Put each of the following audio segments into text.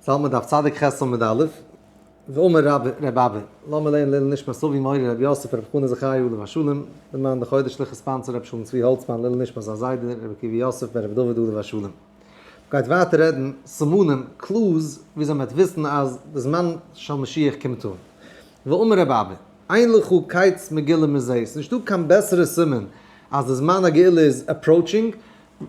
ס'האלט מען דף צדיק ח' עמוד א', ואמר רבי אבא, לאמיר לערנען לעילוי נשמת אבי מורי רבי יוסף רבי חנא זכרי' עליו השלום, דערמאן די חודש'ליכע sponsor רבי שלום צבי האלצמאן לעילוי נשמת זיין זיידע רבי עקיבא יוסף בן רבי דוד עליו השלום. מ'גייט ווייטער רעדן סימנים, clues, וויאזוי מ'וועט וויסן אז די זמן של משיח קומט אן. ואמר רבי אבא, אין לך קיץ מגולה מזה, ס'איז נישטא קיין בעסערע סימן אז די זמן הגאולה איז approaching,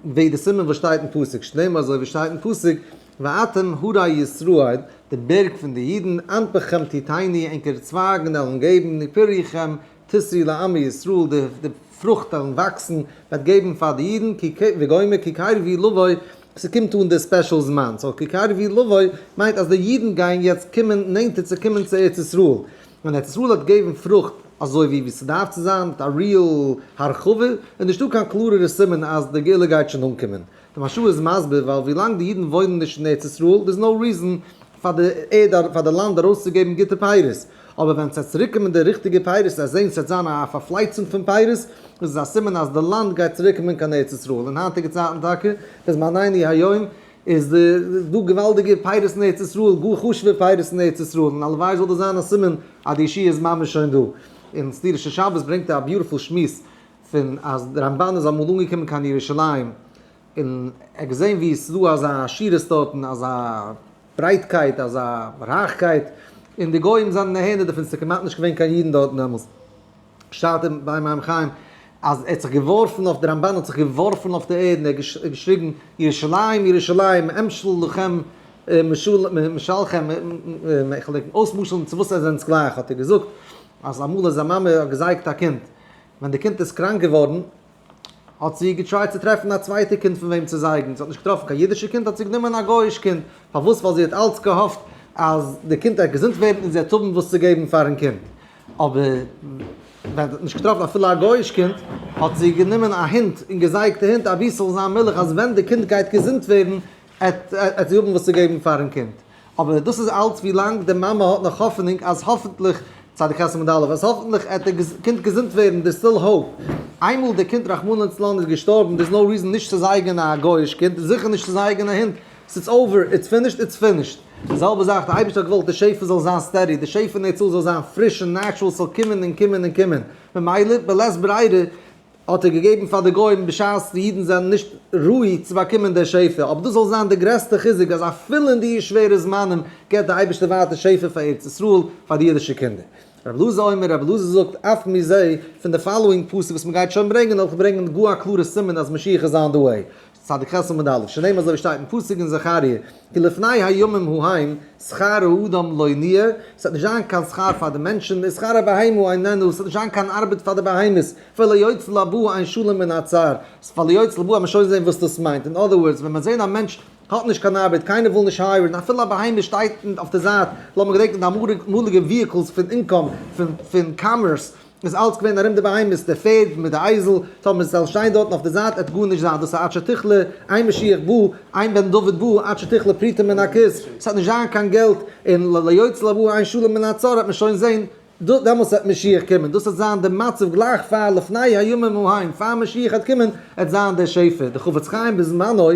ווי די סימן וואס שטייט אין פסוק, שנאמר אזוי ווי שטייט אין פסוק, ואתם הרי ישראל, די בערג פון די אידן, ענפכם תתנו, ענקערע צווייגן וועלן געבן, ופריכם תשאו לעמי ישראל, די פרוכט וועלן וואקסן, וועט געבן פאר די אידן, וגומר כי קרבו לבוא, ס'קומט אן די special זמן, so כי קרבו לבוא מיינט אז די אידן גייען יעצט קומען נענטער צו קומען צו ארץ ישראל, און ארץ ישראל האט געבן פרוכט אזוי ווי ווי ס'דארף צו זיין, מיט א real הרחבה, איז נישטא קיין קלארערע סימן אז די גאולה גייט שוין אנקומען. די מהרש"א איז מסביר ווייל ווילאנג די אידן וואוינען נישט אין ארץ ישראל there's no reason פאר די ערד פאר די לאנד ארויסצוגעבן גוטע פירות, אבער ווען ס'וועט צוריקקומען די ריכטיגע פירות עס זען ס'וועט זיין א פארפלייצונג פון פירות, איז עס א סימן אז די לאנד גייט צוריקקומען קיין ארץ ישראל, אין היינטיגע צייטן טאקע, בזמנינו היום, איז דא געוואלדיגע פירות אין ארץ ישראל, גאר חשוב'ע פירות אין ארץ ישראל, און הלוואי זאל דאס זיין א סימן אז די ישועה איז ממש שוין דא. אין סתירה של שבת ברענגט ער א beautiful שמועס פון אז די רמבן איז אמאל אנגעקומען קיין ירושלים, און ער האט געזען ווי עס איז דא אזא עשירות דארטן, אזא ברייטקייט, אזא רייכקייט, און די גוים זענען נהנה דערפון, ס'איז כמעט נישט געווען קיין אידן דארטן דעמאלס. שטייט אין באר מים חיים אז ער האט זיך געווארפן אויף די רמבן האט זיך געווארפן אויף די ערד און ער האט געשריגן ירושלים ירושלים אמשל לכם משלכם איך וועל אויסמשל'ן צו וואס ער זענטס גלייך האט ער געזאגט אז אמאל איז א מאמע האט געזייגט א קינד ווען די קינד איז קראנק געווארן האט זי גע try ט צו טרעפן א צווייטע קינד פון וועם צו זייגן, זי האט נישט געטראפן קיין אידישע קינד האט זי גענומען א גוי'איש קינד, פארוואס? ווייל זי האט אלץ געהאפט אז די קינד וועט געזונט ווערן און זי וועט האבן וואס צו געבן פארן קינד, אבער ווען זי האט נישט געטראפן אפילו א גוי'איש קינד, האט זי גענומען א הונט און געזייגט די הונט אבי ס'זאל זיין מילך אז ווען די קינד גייט געזונט ווערן עט זי האבן וואס צו געבן פארן קינד. אבער דאס איז אלץ ווי לאנג די מאמע האט נאך האפענונג אז האפענטליך, צדיק ח' עמוד א', אז האפענטליך עט די קינד געזונט ווערן, there's still hope. איינמאל די קינד רחמנא לצלן איז געשטארבן, there's no reason נישט צו זייגן א גוי'איש קינד, זיכער נישט צו זייגן א הונט, ס'איז over, it's finished, it's finished. די זעלבע זאך, די אייבערשטער האט געוואלט די שפע זאל זיין steady, די שפע אין ארץ ישראל זאל זיין פריש און natural, ס'זאל קומען און קומען און קומען. ממילא, בלית ברירה, האט ער געגעבן פאר די גוים בשעת די אידן זענען נישט ראוי צו באקומען די שפע, אבער דאס זאל זיין די גרעסטע חיזוק אז אפילו אין די שווערע זמנים געבט די אייבערשטער ווייטער שפע פאר ארץ ישראל פאר די אידישע קינדער. רבי אלעזר אומר, רבי אלעזר זאגט, אף מזה, פון די following פסוק וואס מען גייט שוין ברענגען, וועל איך ברענגען גאר א קלארע סימן אז משיח איז on the way. צדיק ח' עמוד א', שנאמר אזוי ווי שטייט אין פסוק אין זכריה, כי לפני הימים ההם שכר האדם לא נהיה, עס וועט נישט זיין קיין שכר פאר די מענטשן, ושכר הבהמה איננו, עס וועט נישט זיין קיין ארבעט פאר די בהמות, וליוצא לבא אין שלום מן הצר, וליוצא לבא, וועט מען שוין זען וואס דאס מיינט, אין other words, ווען מען זען א מענטש האט נישט קיין ארבעט, קיינער וויל נישט hire ן, אפילו א בהמה שטייט אויף די זייט, לאמיר געדענקען די אמאליגע vehicles פון income, פון commerce, איז אלץ געווען ארום די בהמות, די פערד מיט די אייזל, טאמער עס זאל שטיין דארטן אויף די זייט עט גארנישט זיין, דאס איז עד שתכלה, אין משיח בא, אין בן דוד בא, עד שתכלה פרוטה מן הכיס, עס וועט נישט זיין קיין געלט, און ליוצא לבא אין שלום מן הצר וועט מען שוין זען, דעמאלטס וועט משיח קומען, דאס וועט זיין די מצב גלייך פאר לפני הימים ההם, פאר משיח וועט קומען, עט זיין דער שפע, די חפץ חיים בזמנו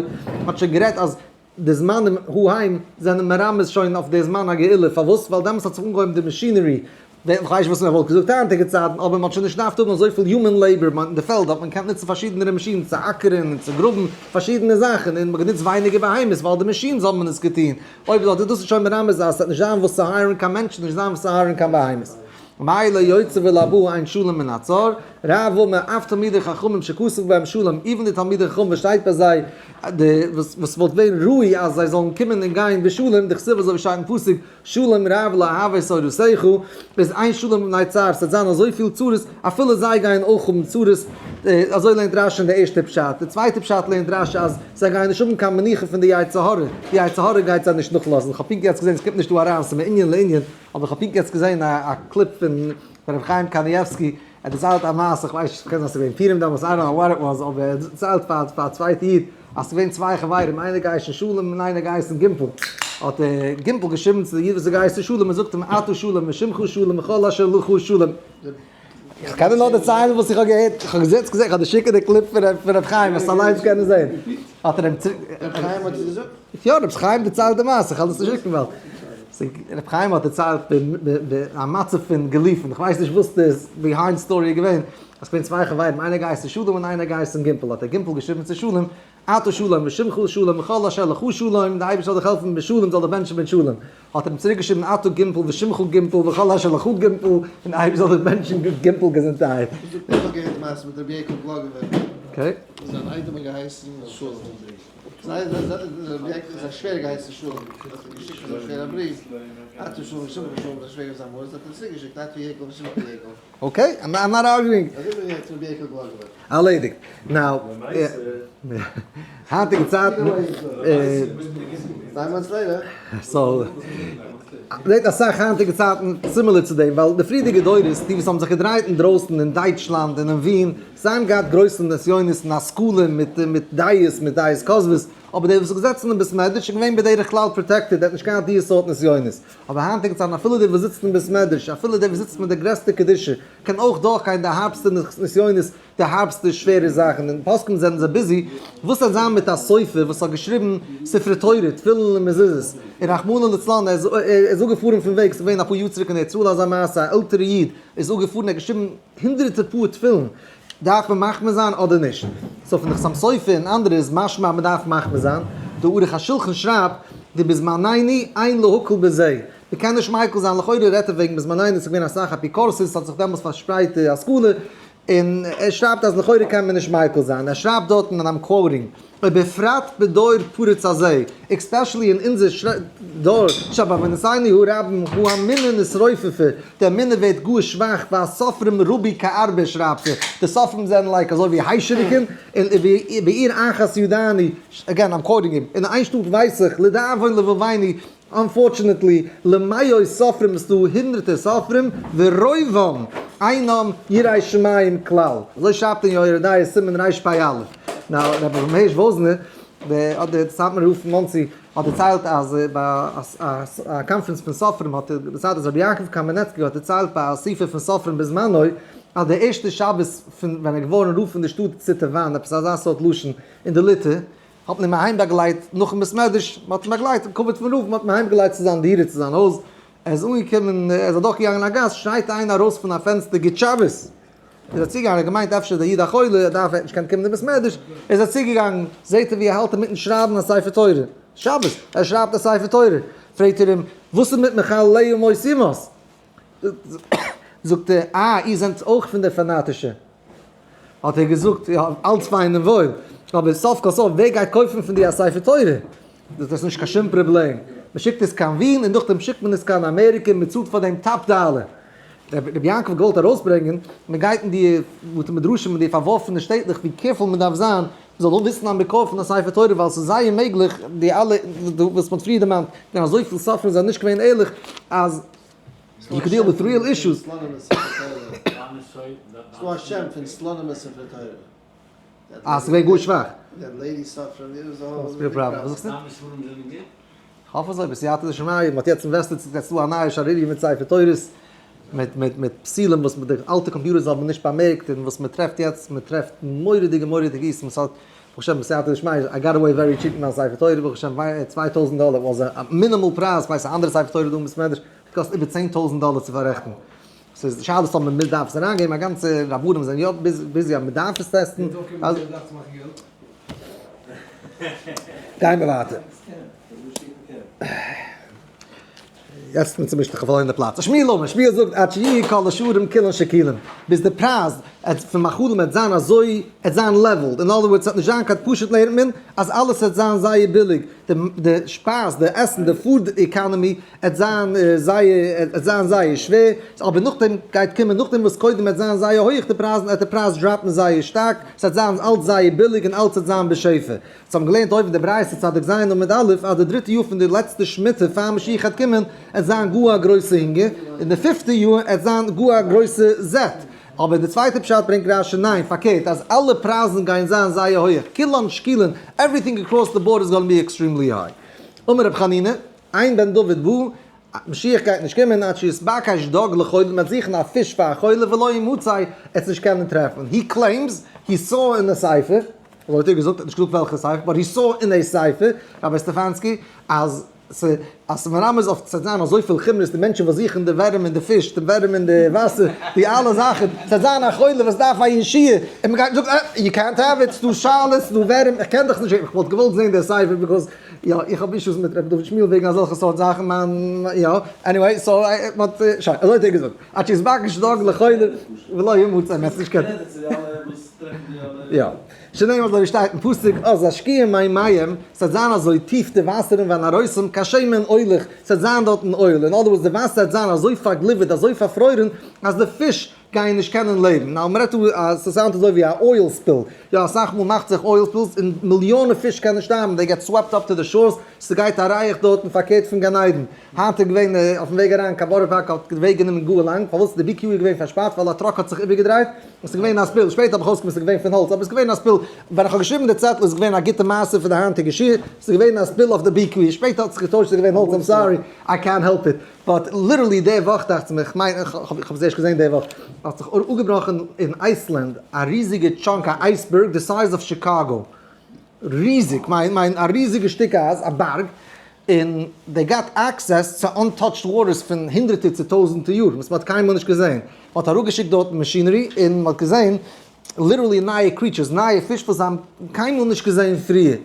האט שוין גערעדט אז די זמנים ההם זענען מרמז שוין אויף די זמן הגאולה, פארוואס? ווייל דעמאלטס האט זיך אנגעהויבן די machinery, ווער איך ווייס נישט וואס מען וואלט געזאגט היינטיגע צייטן, אבער מען האט שוין נישט געדארפט האבן אזויפיל human labor, מען האט אין די פעלד האט מען געקענט נוצן פארשידענערע מאשינען צו אקערן און צו גראבן פארשידענע זאכן, און מען האט גענוצט ווייניגער בהמות ווייל די machines האבן עס געטון, אויב אזוי דאס איז שוין מרמז אז עס וועט נישט זיין וואס צו hire ן קיין מענטשן, נישט זיין וואס צו hire ן קיין בהמות. מאי ליוצא ולבא אין שלום מן הצר, רב אמר אף תלמידי חכמים שכתוב בהם שלום, even די תלמידי חכמים וואס שטייט ביי זיי די וואס וואלט געווען ראוי אז זיי זאלן קומען און גיין בשלום, דכתיב אזוי ווי שטייט אין פסוק שלום רב לאוהבי תורתך, איז אין שלום מפני צר, ס'וועט זיין אזויפיל צרות אפילו זיי גייען אויך האבן צרות, אזוי לערנט רשי אין די ערשטע פשט, די צווייטע פשט לערנט רשי אז זיי גייען נישט האבן קיין מנוחה פון די יצר הרע, די יצר הרע גייט זיי נישט נאכלאזן, כ'האב פונקט יעצט געזען ס'קומט נישט דא אריין ס'איז מענין לענין, אבער כ'האב פונקט יעצט געזען א clip פון ר' חיים קאניעווסקי, ער דערציילט א מעשה, כ'ווייס נישט, קען זיין ס'איז געווען פורים דעמאלטס, I don't know what it was, אבער ער דערציילט פאר פאר א צווייטע איד, אז ס'איז געווען צוויי חברים, איינער געהייסן שלום און איינער געהייסן גימפל, האט דער גימפל געשריבן צו די איד וואס איז געהייסן שלום און זאגט אים אתה שלום ושמך שלום וכל אשר לך שלום. איך קען דיר נאר דערציילן וואס איך האב געהערט, איך האב געזעצט געזען, איך האב דיר שיקן די clip פון ר' חיים, וועסט אליינס קענען זען. האט ער אים צוריק. ר' חיים האט עס געזאגט? יא, ר' חיים דערציילט די מעשה, איך וועל דאס נישט שיקן ווייל. ר' חיים האט דערציילט א מצב פון גילופין, איך ווייס נישט וואס די behind story איז געווען, אז ס'געווען צוויי חברים, איינער געהייסן שלום און איינער געהייסן גימפל, האט דער גימפל געשריבן צו שלום, אתה שלום ושמך שלום וכל אשר לך שלום, דער אייבערשטער זאל דיך העלפן בשלום, זאל דיך בענטשן מיט שלום. האט ער אים צוריק געשריבן אתה גימפל ושמך גימפל וכל אשר לך גימפל, און דער אייבערשטער זאל דיך בענטשן גימפל געזונטערהייט. איך האב געהערט די מעשה מיט רבי יעקב גלאגעווער. okay. זיין איידעם האט געהייסן שלום. זיין שווער געהייסן שלום. האט אים געשיקט פאר זיין שווער א בריוו. אתה שלום ושמך שלום, זיין שווער איז אמאל, האט ער צוריק געשיקט אתה יעקב ושמך יעקב. okay, I'm not arguing. ארלעדיגט. Now, היינטיגע צייטן, so, זעט אסאך היינטיגע צייטן similar צו דעם, ווייל די פריערדיגע דורות, די וואס האבן זיך געדרייט אינדרויסן אין דייטשלאנד און אין ווין, זיי האבן געהאט גרויסע נסיונות און השכלה מיט מיט דעות, מיט דעות כוזבות, אבער דער וואס איז געזעצן אין בית מדרש איז געווען בדרך כלל protected, ער האט נישט געהאט די סארט נסיונות. אבער היינטיגע צייטן אפילו דער וואס זיצט אין בית מדרש, אפילו דער וואס זיצט מיט די גרעסטע קדושה, קען אויך דורכגיין די הארבסטע נסיונות, די הארבסטע שווערע זאכן, און פוסקים זענען זיי busy, וואס וועט זיין מיט א סופר וואס האט געשריבן ספרי תורה, תפילין און מזוזות, און רחמנא לצלן ער איז אפגעפארן פון וועג, ס'איז געווען אפאר יאר צוריק אין ארץ ישראל אזא מעשה, א עלטערע איד איז אפגעפארן ער האט געשריבן הונדערטער פאר תפילין, דארף מען מחמיר זיין אדער נישט? so פון די חתם סופר און אנדערע איז משמע אז מען דארף מחמיר זיין, די ערוך השולחן שרייבט דבזמנינו אין להקל בזה, מען קען נישט מיקל זיין, לכאורה רעדט ער וועגן בזמנינו ס'איז געווען אסאך אפיקורסות ס'האט זיך דעמאלס פארשפרייט די השכלה, און ער שרייבט אז לכאורה קען מען נישט מיקל זיין, ער שרייבט דארטן און I'm quoting, ובפרט בדור פרוץ הזה, especially אין אונזער דור, שבעוונותינו הרבים הוא האמונה נתרופפה, די אמונה ווערט גאר שוואך, והסופרים רבו כארבה שרייבט ער, די סופרים זענען like אזוי ווי היישעריקן, און בעיר אחת ידעני, again I'm quoting אים, אין איין שטאט ווייס איך, לדאבון לבבינו, unfortunately, למאות סופרים איז דא הונדרעטער סופרים, ורובם אינם יראי שמים כלל. אזוי שרייבט אין יורה דעה סימן רפ"א. Now, רבי אברהם הערש וואזנער, דער אדער סאטמאר רב פון מאנסי, האט דערציילט אז ביי א קאנפערענס פון סופרים האט ער דערציילט אז רבי יעקב קאמענעצקי האט דערציילט ביי א אסיפה פון סופרים בזמנו, אז די ערשטע שבת פון ווען ער איז געווארן רב פון די שטאט ציטעוואן, עפעס אזא סארט לשון, אין די ליטע, האט מען אים אהיים באגלייט נאכן בית מדרש, מען האט אים באגלייט אין כבוד פון רב, מען האט אים אהיים געלייט צו זיין דירה צו זיין הויז, ער איז אנגעקומען, ער איז אדורך געגאנגען א גאס, שרייט איינער ארויס פון א פענסטער גוט שבת! איז ער צוגעגאנגען, ער האט געמיינט אפשר איז דער איד א חולה, ער דארף ער האט נישט געקענט קומען אין בית מדרש, איז ער צוגעגאנגען, זעט ער ווי ער האלט אינמיטן שרייבן א ספר תורה, שבת, ער שרייבט א ספר תורה, פרעגט ער אים, וואס איז מיט מחלליה מות יומת? זאגט ער, אה, איר זענט אויך פון די פאנאטישע. האט ער געזאגט, יא, אלץ פיין און וואויל, אבער סוף כל סוף, ווער גייט קויפן פון דיר א ספר תורה? דאס איז נישט קיין שום פראבלעם, מען שיקט עס קיין ווין און נאכדעם שיקט מען עס קיין אמעריקע און מען צאלט פאר דעם top dollar. רבי יעקב האט געוואלט ארויסברענגען, מען גייט אין די בתי מדרשים און די פארווארפענע שטעטלעך ווי careful מען דארף זיין, מען זאל וויסן א מקור פון א ספר תורה ווייל ס'איז זייער מעגליך די אלע וואס מען האט פריער דערמאנט, ווען אזויפיל סופרים זענען נישט געווען ערליך אז You can deal with real issues. ס'דא א שם פון סלאנימער ספרי תורה. אה, ס'איז געווען גאר שוואך. כ'האף אזוי, בסייעתא דשמיא, מ'האט יעצט invested, ס'איז יעצט דא א נייע שערורי' מיט ספר תורות, מיט מיט מיט פסילים וואס די אלטע computers האבן נישט באמערקט, און וואס מ'טרעפט יעצט, מ'טרעפט מורא'דיגע מורא'דיגע איסורים, ס'האט, ברוך השם בסייעתא דשמיא, I got away very cheap מיט מיין ספר תורה, ברוך השם 2000 דאלער was a minimal פרייז, כ'ווייס א אנדערע ספר תורה דא אין בית מדרש, קאסט איבער 10,000 דאלער צו פאררעכטן. ס'איז שאלה אז מען דארף עס אריינגעבן, א גאנצע רבנים זענען יא busy אז מען דארף עס טעסטן. גייען מיר ווייטער. יעצט מיט צומישט איך פארלוירן די פלאץ. שמואל אמר, שמואל זאגט עד שיהיו כל השערים כולן שקולים. ביז די פרייז פון מאכלים וועט זיין אזוי, עט זיין leveled. אין other words, ס'וועט נישט זיין קיין פשוט לערנט מען אז אלעס וועט זיין זייער ביליג. די שפייז, די עסן, די food economy עט זיין זייער, עט זיין זייער שווער, אבער נאכדעם גייט קומען, נאכדעם וואס קודם עט זיין זייער הויך די פרייזן, עט די פרייז drop ן זייער שטארק, ס'עט זיין אלץ זייער ביליג און אלץ עט זיין בשפע. אונז האבן געלערנט אויבן די ברייתא צדיק ז' עמוד א' אז די דריטע יאר פון די לעצטע שמיטה פאר משיח עט קומען עט זיין גאר א גרויסע הונגער, און די פיפטע יאר עט זיין גאר א גרויסע זעט. אבער די צווייטע פשט ברענגט רש"י ניין, פארקערט אז אלע פרייזן גייען זיין זייער הויעך, כולן שקולין, everything across the board is gonna be extremely high. אמר רבי חנינא, אין בן דוד בא. משיח גייט נישט קומען עד שיתבקש דג לחולה, מ'וועט זוכן א פיש פאר א חולה ולא ימצא, ער וועט נישט קענען טרעפן, he claims he saw in a ספר, אזוי האט ער געזאגט, ער האט נישט געזאגט וועלכע ספר, but he saw in a ספר, Rabbi סטעפאנסקי, אז אז ס'איז מרמז אויף ס'וועט זיין אזויפיל חומרות, די מענטשן וואס זוכן די ווערים און די פיש, די ווערים אין די וואסער, די אלע זאכן, ס'וועט זיין א חולה וואס דארף א ישועה, און מ'גייט זאגן אה, יו קענט העוו איט, ס'דא שאלות, ס'דא ווערים, איך קען דיך נישט געבן, איך וואלט געוואלט זען די ספר because יא, איך האב אישוס מיט ר' דוד שמואל וועגן אזעלכע סארט זאכן, מיין, יא, anyway, so, but, שוין, אזוי האט ער געזאגט, עד שיתבקש דג לחולה ולא ימצא, מ'האט נישט קיין. יא. שנאמר אזוי ווי שטייט אין פסוק, אז השקיע מי מים, ס'וועט זיין אזוי טיף די וואסערן והנהרותים כשמן אולך, ס'וועט זיין דארטן oil, in other words די וואסער וועט זיין אזוי פארגליווערט אזוי פארפרוירן אז די פיש גייען נישט קענען לעבן, now מ'רעדט דא אז ס' sound אזוי ווי א oil spill, יא אסאך מאל מאכט זיך oil spills און מיליאנען פיש קענען שטארבן, they get swept up to the shores, ס'גייט א ריח דארטן פארקערט פון גן עדן. היינט איז געווען אויפן וועג אריין קיין בארא פארק האט די וועג גענומען גאר לאנג, פארוואס די BQ איז געווען פארשפארט ווייל א truck האט זיך איבערגעדרייט, און ס'איז געווען א spill, שפעטער האב איך אויסגעפונען ס'איז געווען פון האלץ, אבער ס'איז געווען א spill, ווען איך האב געשריבן די צעטל איז געווען א גוטע מעשה פון די היינטיגע שיעור, ס'איז געווען א spill אויף די BQ, שפעטער האט זיך געטוישט ס'איז געווען האלץ, I'm sorry, איי קענט העלפ איט, באט ליטערלי די וואך דאכט זיך מיר, כ'מיין איך האב עס ערשט געזען די וואך, האט זיך אפגעבראכן אין אייסלענד א ריזיגע chunk א iceberg די size of שיקאגא, ריזיג, מיין מיין א ריזיגע שטיק אייז, א בארג, און they got access צו untouched waters פון הונדרעטער צו טויזענטער יאר וואס מ'האט קיינמאל נישט געזען, מ'האט אראפגעשיקט דארטן machinery און מ'האט געזען literally נייע creatures, נייע פיש וואס זיי האבן קיינמאל נישט געזען פריער.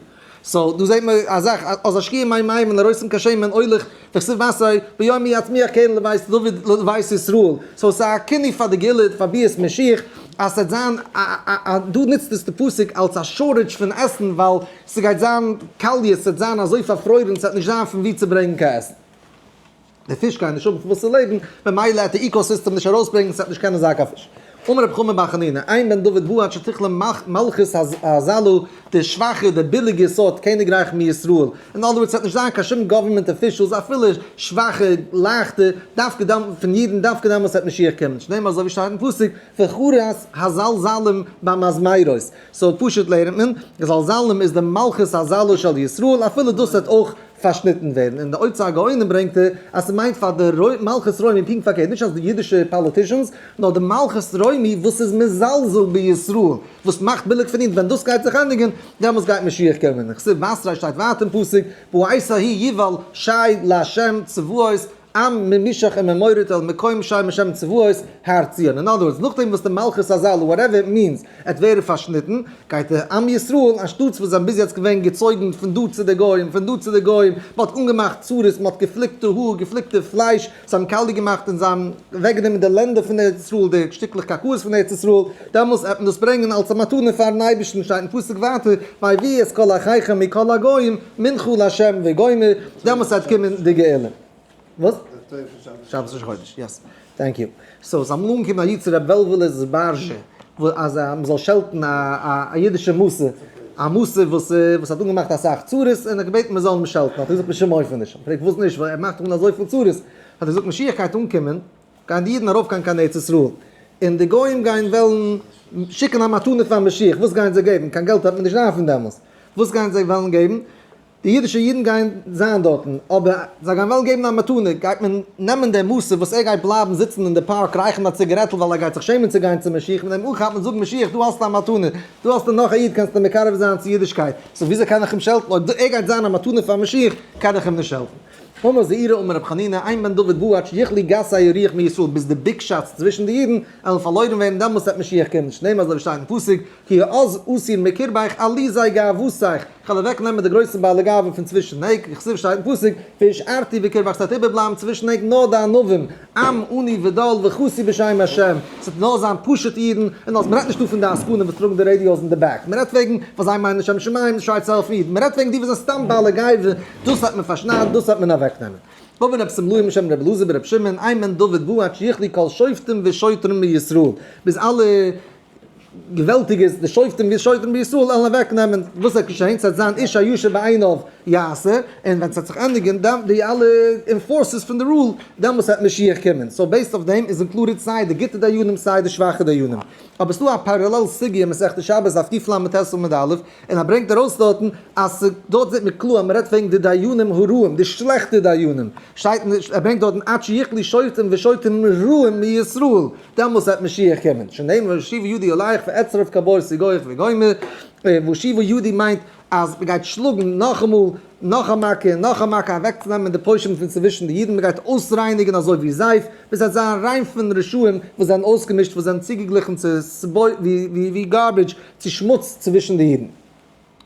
so דא זעט מען א זאך, אז השקיע מי מים והנהרותים כשמן אולך, וכתיב בתריה, ביום יצמיח קרן לבית דוד לבית ישראל. so ס'איז א כינוי פאר די גאולה, פאר ביאת משיח, אז ס'וועט זיין א א א, דא נוצט עס די פסוק אלס א shortage פון עסן, ווייל ס'גייט זיין קאליע, ס'וועט זיין אזוי פארפרוירן, ס'וועט נישט זיין פון וואו צו ברענגן קיין עסן. די פיש גייען נישט האבן פון וואס צו לעבן, ממילא העט די ecosystem נישט ארויסברענגן, ס'וועט נישט קענען זיין קיין פיש. אמר רב חמא בר חנינא, אין בן דוד בא עד שתכלה מלכות הזלה, די שוואכע, די ביליגע סארט קעניגרייך מישראל. אין other words, ס'וועט נישט זיין קיין שום government officials, אפילו שוואכע, לייכטע, דווקא דאן, פון אידן, דווקא דעמאלס וועט משיח קומען. שנאמר אזוי ווי שטייט אין פסוק, וכרת הזלזלים במזמרות. so פשוט לערנט מען, זלזלים איז די מלכות הזלה של ישראל, אפילו דאס וועט אויך פארשניטן ווערן, און די אוצר הגאונים ברענגט ער אז ס'מיינט פאר די מלכות רומי פונקט פארקערט, נישט אז די אידישע politicians, נאר די מלכות רומי וואס איז מזלזל בישראל, וואס מאכט ביליג פון אונז, ווען דאס גייט זיך ענדיגן, דעמאלס גייט משיח קומען. וכתיב בתריה שטייט ווייטער אין פסוק, בעת ההיא יבעל שי לה' צבאות, עם ממשח וממורד אל מקום שם השם צבאות הר ציון. אין other words, נאכדעם וואס די מלכות הזלה, whatever it means, עט ווערן פארשניטן, גייט די עם ישראל, אנשטאטס וואס זיי האבן ביז יעצט געווען געצויגן פון דא צו די גוים, פון דא צו די גוים, מען האט אנגעמאכט צרות, מען האט געפליקטע האר, געפליקטע פלייש, זיי האבן קאליע געמאכט און זיי האבן אוועקגענומען די לענדער פון ארץ ישראל, די שטיקלעך קרקעות פון ארץ ישראל, דעמאלס עט מען דאס ברענגען אלס א מתנה פארן אייבערשטן, שטייט אין פסוק ווייטער, ויביאו את כל אחיכם מכל הגוים, מנחה לה' וגומר, דעמאלס עט קומען די גאולה. וואס? שבת ראש חודש, yes. Thank you. So ס'איז אמאל אנגעקומען א איד צו ר' וועלוועלע זבארזשע, אז מ'זאל שעלטן א אידישע מוסר, א מוסר וואס וואס האט אנגעמאכט אסאך צרות, און ער האט געבעטן מ'זאל אים שעלטן, האט ער געזאגט בשום אופן נישט, פרעגט וואס נישט, ווייל ער מאכט אן אזויפיל צרות, האט ער געזאגט משיח גייט אנקומען, גייען די אידן ארויפגיין קיין ארץ ישראל, און די גוים גייען וועלן שיקן א מתנה פאר משיח, וואס גייען זיי געבן? קיין געלט וועט מען נישט דארפן דעמאלס, וואס גייען זיי וועלן געבן? די אידישע אידן גייען זיין דארטן, אבער זיי גייען וועלן געבן א מתנה, גייט מען נעמען דעם מסור וואס ער גייט בלייבן זיצן אין די פארק רייכערן א ציגערעטל ווייל ער גייט זיך שעמען צו גיין צו משיח, מיט אים אנכאפן און זאגן משיח דא האסטו א מתנה, דא האסטו נאך א איד קענסטו מקרב זיין צו אידישקייט, so וויאזוי קען איך אים שעלטן, אויב ער גייט זיין א מתנה פאר משיח קען איך אים נישט שעלטן. אמר זעירא אמר רבי חנינא, אין בן דוד בא עד שיכלו גסי הרוח מישראל ביז די big shots צווישן די אידן עלן פארלוירן ווערן דעמאלס וועט משיח קומען, שנאמר אזוי ווי שטייט אין פסוק, כי העז אסיר מקרבך עליזי גאוותך, כ'וועל אוועק נעמען די גרויסע בעלי גאווה פון צווישן ענק, וכתיב שטייט אין פסוק, והשארתי בקרבך ס'וועט איבערבלייבן צווישן ענק נאר די ענווים, עם עני ודל וחסי בשם השם, ס'וועט נאר זיין פשוטע אידן, און אז מ'רעדט נישט דא פון די עסקנים וואס טראגן די radios אין די back, מ'רעדט וועגן וואס זיי מיינען לשם שמים, נישט טריי צו העלפן אידן, מ'רעדט וועגן די וואס זענען סתם בעלי גאווה, דאס וועט מען פארשניידן, דאס וועט מען אוועקנעמען. אמר רב שמלאי משם רבי אלעזר ברבי שמעון, אין בן דוד בא עד שיכלו כל שופטים ושוטרים מישראל, ביז אלע. געוועלטיגערס, די שופטים ווי שוטרים בישראל וועלן אוועקנעמען וואס וועט געשען, ס'וועט זיין איש הישר בעיניו יעשה, און ווען ס'וועט זיך ענדיגן די אלע enforcers פון די rule, דעמאלס וועט משיח קומען. So based אויף דעם איז included סיי די גוטע דיינים סיי די שוואכע דיינים. אבער ס'דא א parallel סוגיא אין מסכת שבת דף קל"ט עמוד א', און ער ברענגט ארויס דארטן אז דארט זעט מען קלאר אז מ'רעדט וועגן די דיינים הרעים, די שלעכטע דיינים, שטייט ער ברענגט דארטן עד שיכלו שופטים ושוטרים רעים מישראל, דעמאלס וועט משיח קומען, שנאמר והשיבה ידי עליך ואצרף כבור סיגוח וגומר, והשיבה ידי מיינט אז מ'גייט שלאגן נאכאמאל, נאך א מכה און נאך א מכה אוועקצונעמען די פושעים פון צווישן די אידן, מ'גייט אויסרייניגן אזוי ווי זייף, ביז ס'וועט זיין ריין פון רשעים וואס זענען אויסגעמישט, וואס זענען צוגעגליכן צו ווי garbage, צו שמוץ צווישן די אידן.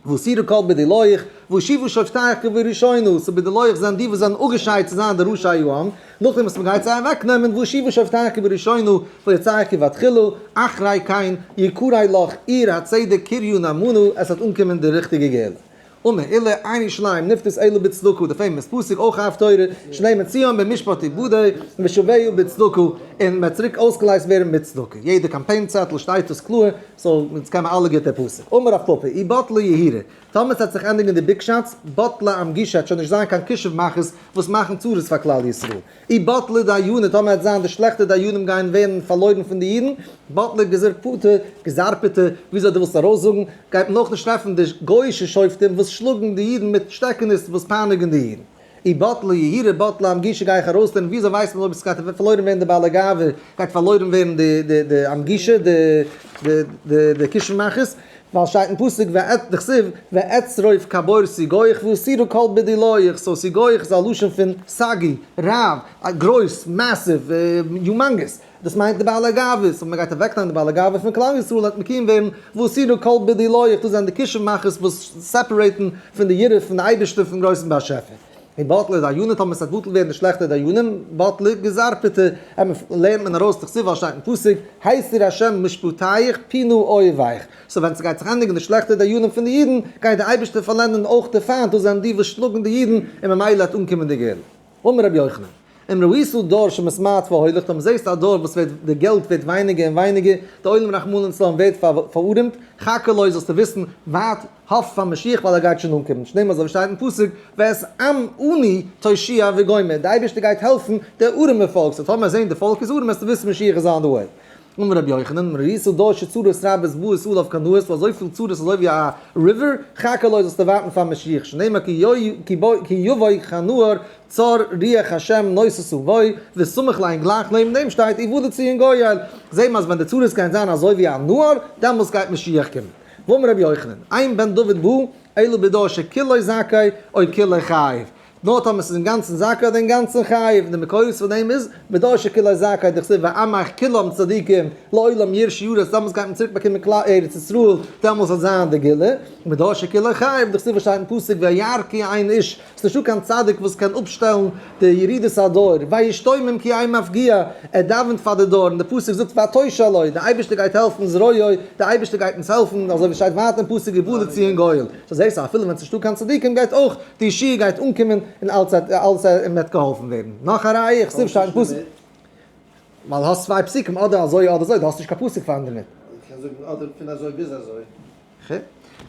והסירו כל בדולייך, והושיבו שופטיך כבראשונה, so בדולייך זענען די וואס זענען אפגעשיידט צו זיין די ראשי העם, נאכדעם וואס מ'גייט זיי אוועקנעמען, והושיבו שופטיך כבראשונה, ויועציך כבתחילה, אחרי כן יקרא לך עיר הצדק קריה נאמנה, עס וועט אנקומען די ריכטיגע גאולה. אמר עולא, אין ירושלים נפדית אלא בצדקה, די famous פסוק אויך הפטורה, שנאמר ציון במשפט תפדה, ושביה בצדקה, און מ'וועט צוריק אויסגעלייזט ווערן מיט צדקה. יעדע קאמפיין צעטל שטייט דאס קלאר, so אונז קען מען אלע גוט די פסוק. אמר רב פפא, אי בטלה יהירה, טאמער ס'וועט זיך ענדיגן די big shots, בטלה אמגושא, וועט שוין נישט זיין קיין כישוף מאכערס וואס מאכן צרות פאר כלל ישראל. אי בטלה דיינא, טאמער וועט זיין די שלעכטע דיינים גייען ווערן פארלוירן פון די אידן, בטלה גזרפותא, גזרפותא, וויאזוי דו ווילסט ארויסזאגן, גייט מען אויך נישט טרעפן די גוי'אישע שופטים וואס שלאגן די אידן מיט שטעקענעס וואס פייניגן די אידן. אי בטלה יהירה בטלה אמגושא גיי איך ארויסלערנען וויאזוי ווייסט מען אויב עס גייט פארלוירן ווערן די בעלי גאווה, גייט פארלוירן ווערן די די די אמגושא די די די די כישוף מאכערס, ווייל שטייט אין פסוק ואת דכתיב ואצרוף כבור סיגוח ואסירה כל בדולייך, so סיגוח איז א לשון פון סגי, רב, גרויס, massive, humongous, דאס מיינט די בעלי גאוות, אויב מען גייט אוועקנעמען די בעלי גאווה פון כלל ישראל וועט מקוים ווערן ואסירה כל בדולייך, דאס זענען די כישוף מאכערס וואס separate ן פון די יראה פון די אייבערשטער פון גרויסן באשעפער. און בטלה דיינא טאמער ס'וועט בטל ווערן די שלעכטע דיינים, בטלה גזרפותא, לערנט מען ארויס דכתיב ווייל שטייט אין פסוק, הסיר השם משפטיך פינו אויביך, so ווען ס'גייט זיך ענדיגן די שלעכטע דיינים פון די אידן, גייט די אייבערשטער פארלענדן אויך די פיינט, דאס זענען די וואס שלאגן די אידן, און ממילא וועט אנקומען די גאולה. אמר רבי יוחנן, אם ראית דור שמתמעט והולך, טאמער זעסטו א דור וואס ווערט, די געלט ווערט ווייניגער און ווייניגער, די עולם רחמנא לצלן ווערט פארארעמט, חכה לו זאלסטו וויסן, ווארט, האף פאר משיח ווייל ער גייט שוין אנקומען, שנאמר אזוי ווי שטייט אין פסוק, ואת עם עני תושיע וגומר, די אייבערשטער גייט העלפן די ארעמע פאלק, so טאמער זען די פאלק איז ארעם וועסטו וויסן משיח איז on the way. אמר רבי יוחנן, ראית דור שצרות רבות באות עליו כנהר, ס'דא אזויפיל צרות אזוי ווי א river, חכה לו זאלסטו ווארטן פאר משיח, שנאמר כי יבוא כנהר צר רוח השם נוססה בו, וסמוך ליה גלייך נעבן דעם שטייט ובא לציון גואל, זעהט מען אז ווען די צרות גייען זיין אזוי ווי א נהר, דעמאלס גייט משיח קומען. ואמר רבי יוחנן, אין בן דוד בא אלא בדור שכולו זכאי או כולו חייב, נאר טאמער ס'איז אינגאנצן זכאי אדער אינגאנצן חייב, די מקורות פון דעם איז, בדור שכולו זכאי דכתיב ועמך כולם צדיקים לעולם יירשו ארץ, דעמאלס גייט מען צוריק באקומען כלל ארץ ישראל, דעמאלס וועט זיין די גאולה, בדור שכולו חייב דכתיב וואס שטייט אין פסוק וירא כי אין איש, ס'איז נישטא קיין צדיק וואס קען אפשטעלן די ירידת הדור, וישתומם כי אין מפגיע, ער דאווענט פאר די דור, און די פסוק זאגט ותושע לו, די אייבערשטער גייט העלפן זרועו, די אייבערשטער גייט אונז העלפן, אזוי ווי שטייט ווייטער אין פסוק ובא לציון גואל, so זעסטו אפילו ווען ס'נישטא קיין צדיקים גייט אויך די ישועה גייט אנקומען און אלץ אלץ און וועט געהאלפן ווערן. נאך א ראיה, איך זיך שטייט אין פסוק. ווייל האסט צוויי פסוקים אדער אזוי אדער אזוי, דו האסט נישט קיין פסוק פאר אינדערמיט. איך קען זאגן אדער פון אזוי ביז אזוי. ח.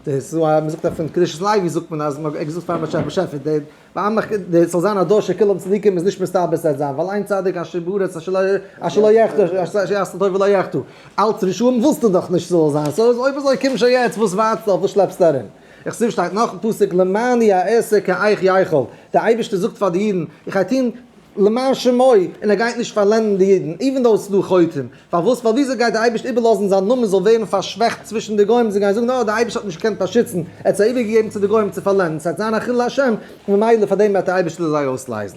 דאס איז א, מ'זאגט אז פון קדושת לוי זאגט מען אז מ'האט געזאגט פארן באשעפער, באשעפער דער ועמך דער ס'זאל זיין א דור שכולם צדיקים איז נישט מסתבר ס'וועט זיין, ווייל אין צדיק אשר בארץ אשר לא אשר לא יחטא אשר יעשה טוב ולא יחטא, אלץ רשעים ווילסטו דאך נישט ס'זאל זיין, so אויב אזוי קום שוין יעצט וואס ווארטסטו אויף וואס שלעפסטו ארום? איך זעה שטייט נאך אין פסוק למעני אעשה כי איך יכול, דער אייבערשטער זאגט פאר די אידן, איך גיי טון למען שמו, און ער גייט נישט פארלענדן די אידן, even though עס איז דא חוטאים, פארוואס? ווייל וויאזוי גייט דער אייבערשטער איבערלאזן זיין נאמען זאל ווערן פארשוועכט צווישן די גוים, זיי גייען זאגן, אה, דער אייבערשטער האט נישט געקענט באשיצן, ער האט זיי איבערגעגעבן צו די גוים צו פארלענדן, ס'וועט זיין א חילול השם, ממילא פאר דעם וועט דער אייבערשטער זיי אויסלייזן.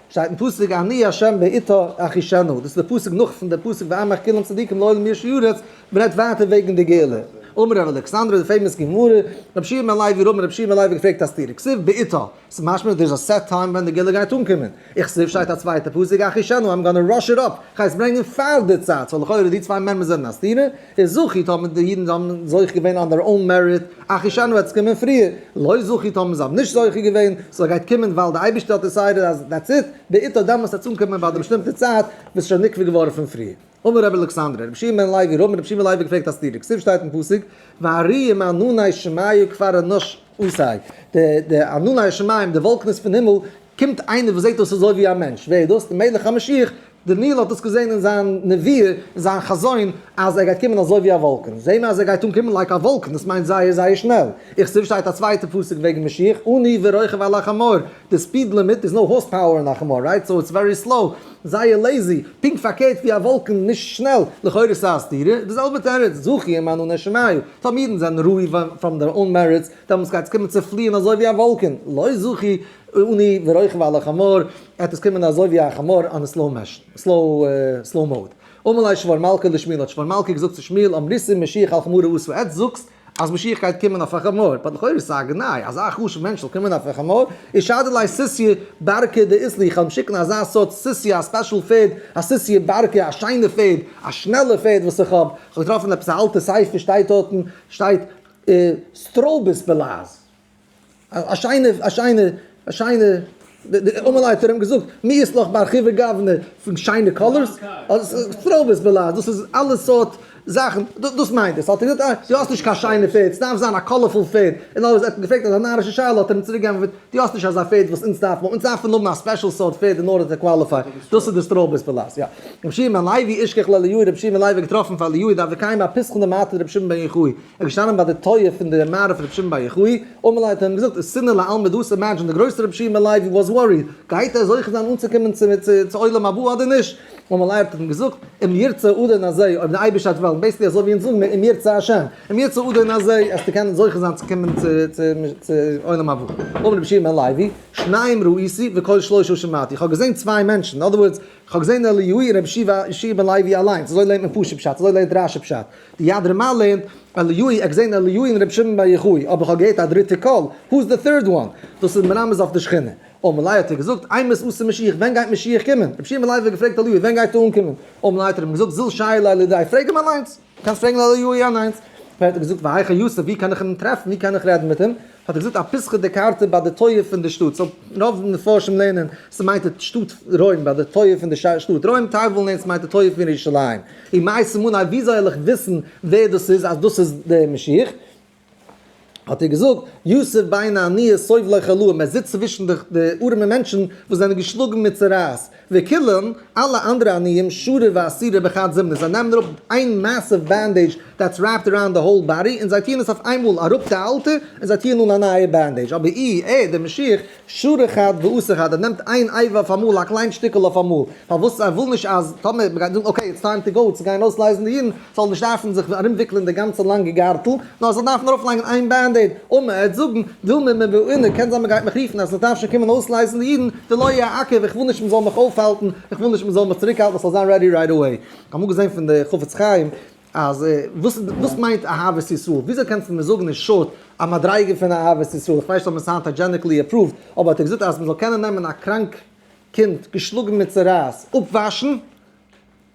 שטייט אין פסוק אני ה' בעתה אחישנה, דאס איז די פסוק נאך פון די פסוק ועמך כולם צדיקים לעולם יירשו ארץ, מ'רעדט ווייטער וועגן די גאולה. אמר ר' אלכסנדרי די famous גמרא, רבי יהושע בן לוי רמר רבי יהושע בן לוי געפרעגט א סתירה, כתיב בעתה, ס'איז משמע דער איז א set time ווען די גאולה גייט אנקומען, וכתיב שטייט א צווייטע פסוק אחישנה I'm gonna rush it up, כ'גיי עס ברענגען פאר די צייט, so לכאורה די צוויי מימרות זענען א סתירה, איז זכו טאמער די אידן האבן זוכה געווען on their own merit, אחישנה וועט עס קומען פריער, לא זכו טאמער זיי האבן נישט זוכה געווען, so גייט קומען ווייל די אייבערשטער האט decided אז that's it, בעתה דעמאלטס וועט עס אנקומען ביי די באשטימטע צייט וואס איז שוין נקבע געווארן פון פריער. אמר רבי אלכסנדרי, רבי שמעון בן לוי, רבי שמעון בן לוי געפרעגט א סתירה, כתיב שטייט אין פסוק, ואראי מענני שמיא כבר אנוש אתי, די ענני השמים, די וואלקנס פון הימל, קומט איינער וואס זעט אויס אזוי ווי א מענטש, ווער איז דאס? דער מלך המשיח, דניאל האט דאס געזען אין זיין נביאה, אין זיין חזון, אז ער גייט קומען אזוי ווי א וואלקן. זעהן מיר אז ער גייט אנקומען like א וואלקן, דאס מיינט זייער זייער שנעל. וכתיב שטייט א צווייטע פסוק וועגן משיח, עני ורוכב על החמור, די speed limit איז no horse power אין א חמור, right? So it's very slow, זייער lazy, פונקט פארקערט ווי א וואלקן, נישט שנעל, לכאורה איז א סתירה, די זעלבע תירוץ, זכו עם ענני שמיא, טאמער אידן זענען ראוי from their own merits, דעמאלטס גייט עס קומען צו פליען אזוי ווי א וואלקן, לא זכו עני ורוכב על החמור, עט עס קומען אזוי ווי א חמור on slow motion, slow mode. אמר ליה שבור מלכא לשמואל, האט שבור מלכא געזאגט צו שמואל, אמריתו משיח על חמורא אתא, עטס זאגסט אז משיח גייט קומען אויף א חמור, but לכאורה איז עס א גנאי, אזא חשוב מענטש זאל קומען אויף א חמור, אשדר ליה סוסיא ברקא דאית לי, איך וועל אים שיקן אזא סארט סוסיא, א special פערד, א סוסיא ברקא, א שיינע פערד, א שנעלע פערד וואס איך האב, איך האב געטראפן עפעס א אלטע ספר שטייט דארטן, שטייט סטראבעס בלעז. א שיינע, א שיינע, א שיינע, די אמאל האט ער אים געזאגט, מי איז לך מרחיבי גוונא פון שיינע colors, סטראבעס בלעז, דאס איז אלע סארט זאכן, דאס מיינט עס, האט ער געזאגט, אה, דו האסט נישט קיין שיינע פערד, ס'דארף זיין א colorful פערד, און אלעס, ער האט אים געפרעגט אזא נארישע שאלה, האט ער אים צוריק געענטפערט, דו האסט נישט אזא פערד וואס אונז דארפן, אונז דארפן האבן א special סארט פערד in order to qualify, דאס איז די סטראבעס בלעז, יא. רבי שמעון בן לוי אשכח לאליהו, רבי שמעון בן לוי האט געטראפן פאר אליהו, דהוה קאים אפיתחא דמערתא דרבי שמעון בן יוחאי, ער איז געשטאנען ביי די טויער פון די מערה פון רבי שמעון בר יוחאי, אמר ליה האט ער אים געזאגט, אתינא לעלמא דאתי, imagine, דער גרויסער רבי שמעון בן לוי was worried, גייט ער זוכה זיין אנצוקומען צו עולם הבא אדער נישט? אמר ליה האט ער אים געזאגט, אם ירצה אדון הזה, אויב דער אייבערשטער וועט וועלן, basically אזוי ווי אונז זאגן מיר, אם ירצה השם, אם ירצה אדון הזה, עסטו קענען זוכה זיין צו קומען צו עולם הבא. אמר רבי שמעון בן לוי, שניים ראיתי וקול שלושה שמעתי, איך האב געזען צוויי מענטשן, in other words, איך האב געזען אליהו און רבי יהושע בן לוי אליינס, אזוי לערנט מען פשוט פשט, אזוי לערנט רשי פשט. די יד רמה לערנט, אליהו, איך געזען אליהו און רבי שמעון בר יוחאי, אבער איך האב געהערט א דריטע קול, who is the third one? דאס איז מרמז אויף די שכינה. אמר ליה האט ער געזאגט, אימת אתי משיח, ווען גייט משיח קומען? רבי שמעון בן לוי האט געפרעגט אליהו, ווען גייט ער אנקומען? אמר ליה האט ער אים געזאגט, זיל שייר ליה לידיה, פרעג אים אליינס, קענסט פרעגן אליהו אליינס. האט ער געזאגט, והיכא יתיב, ווי קען איך אים טרעפן, ווי קען איך רעדן מיט אים? האט ער געזאגט אפיתחא דקרתא ביי די טויער פון די שטאט, so רוב מפרשים לערנען ס'מיינט די שטאט רוים ביי די טויער פון די שטאט רוים, טייל ווילן לערנען ס'מיינט די טויער פון ירושלים, ומאי סימניה ווי זאל איך וויסן ווער דאס איז אז דאס איז דער משיח? האט ער געזאגט, יתיב ביני עניי סובלי חלאים, ער זיצט צווישן די ארעמע מענטשן וואס זענען געשלאגן מיט צרעת, וכולן, אלע אנדערע עניים, שרי ואסירי בחד זימנא, זיי נעמען אראפ איין massive bandage that's wrapped around the whole body, און זיי טוען עס אויף איינמאל אראפ די אלטע, און זיי טוען אן א נייע bandage, אבער אי ער, דער משיח, שרא חד ואסר חד, ער נעמט איין אבר אויף אמאל, א קליין שטיקל אויף אמאל, פארוואס ער וויל נישט אז טאמער מ'גייט זאגן okay it's time to go צו גיין אויסלייזן די אידן, זאל נישט דארפן זיך ארומוויקלען די גאנצע לאנגע גארטל, נאר ער זאל דארפן ארויפלייגן איין band-aid, און מען וועט זאגן, דילמא מבעינא, קען זיין מען גייט מיך רופן אז איך דארף שוין קומען אויסלייזן די אידן, דלא יעכב, איך וויל נישט מען זאל מיך אויפהאלטן, איך וויל נישט מען זאל מיך צוריקהאלטן, איך זאל זיין ready right away. אמאל געזען פון די חפץ חיים אז וואס וואס מיינט אהבת ישראל? וויאזוי קענסטו מיר זאגן אין short א מדריגה פון אהבת ישראל? איך ווייס נישט אויב עס איז היינט hygienically approved, אבער האט ער געזאגט אז מען זאל קענען נעמען א קראנק קינד געשלאגן מיט צרעת, אפוואשן,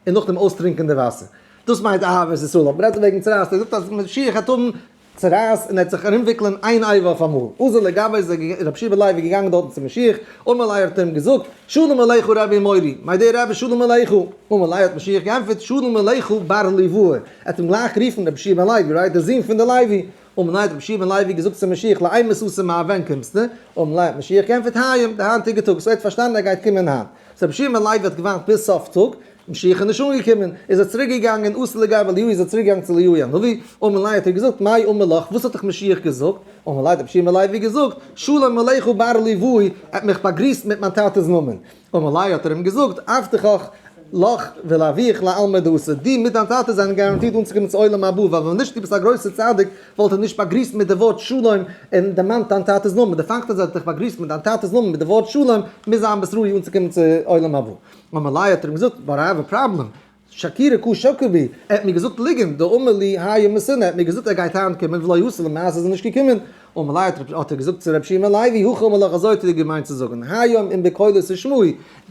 און נאכדעם אויסטרינקען די וואסער. דאס מיינט אהבת ישראל. אבער מ'רעדט וועגן צרעת, ער זאגט אז משיח העט האבן צרעת און ער העט זיך ארומוויקלען איין אבר אויף אמאל. אזל לגביה איז רבי יהושע בן לוי געגאנגען דארטן צו משיח, אמר ליה האט ער אים געזאגט, שלום עליך רבי מורי, my dear רבי שלום עליך. אמר ליה האט משיח געענטפערט, שלום עליך בר ליואי. ער האט אים גלייך גערופן רבי יהושע בן לוי, right, דער זון פון די לוי. אמר ליה האט רבי יהושע בן לוי געזאגט צו משיח, לאימת אתית מר ווען קומסטו? אמר ליה האט משיח געענטפערט, היום, די היינטיגע טאג. so ער האט פארשטאנען ער גייט קומען היינט. so רבי יהושע בן לוי האט געווארט ביז סוף טאג, משיח איז נישט אנגעקומען, איז ער צוריק געגאנגען, אתא לגביה אליהו איז ער צוריק געגאנגען צו אליהו הנביא, אמר ליה האט ער געזאגט, מאי אמר לך, וואס האט דיך משיח געזאגט? אמר ליה האט רבי יהושע בן לוי געזאגט, שלום עליך בר ליואי, ער האט מיך באגריסט מיט מיין טאטע'ס נאמען. אמר ליה האט ער אים געזאגט, אבטחך לך ולאביך לעלמא דאתי, דו מיט דיין טאטע זענען guaranteed אנצוקומען צו עולם הבא, ווייל ווען נישט דו ביסט א גרויסער צדיק וואלט ער נישט באגריסט מיט די ווארט שלום און דערמאנט דיין טאטע'ס נאמען, די פאקט אז ער האט דיך באגריסט מיט דיין טאטע'ס נאמען מיט די ווארט שלום מוז זיין ביסט ראוי אנצוקומען צו עולם הבא. אמר ליה האט ער אים געזאגט, but I have a problem, שקורי קא שקר בי, ער האט מיר געזאגט ליגנט, דאמר לי היום אתינא, ער האט מיר געזאגט ער גייט היינט קומען ולא אתא למעשה איז ער נישט געקומען, אמר ליה האט ער געזאגט צו רבי שמעון לוי, הכי אמר לך אזוי האט ער דיר געמיינט צו זאגן, היום אם בקולו תשמעו,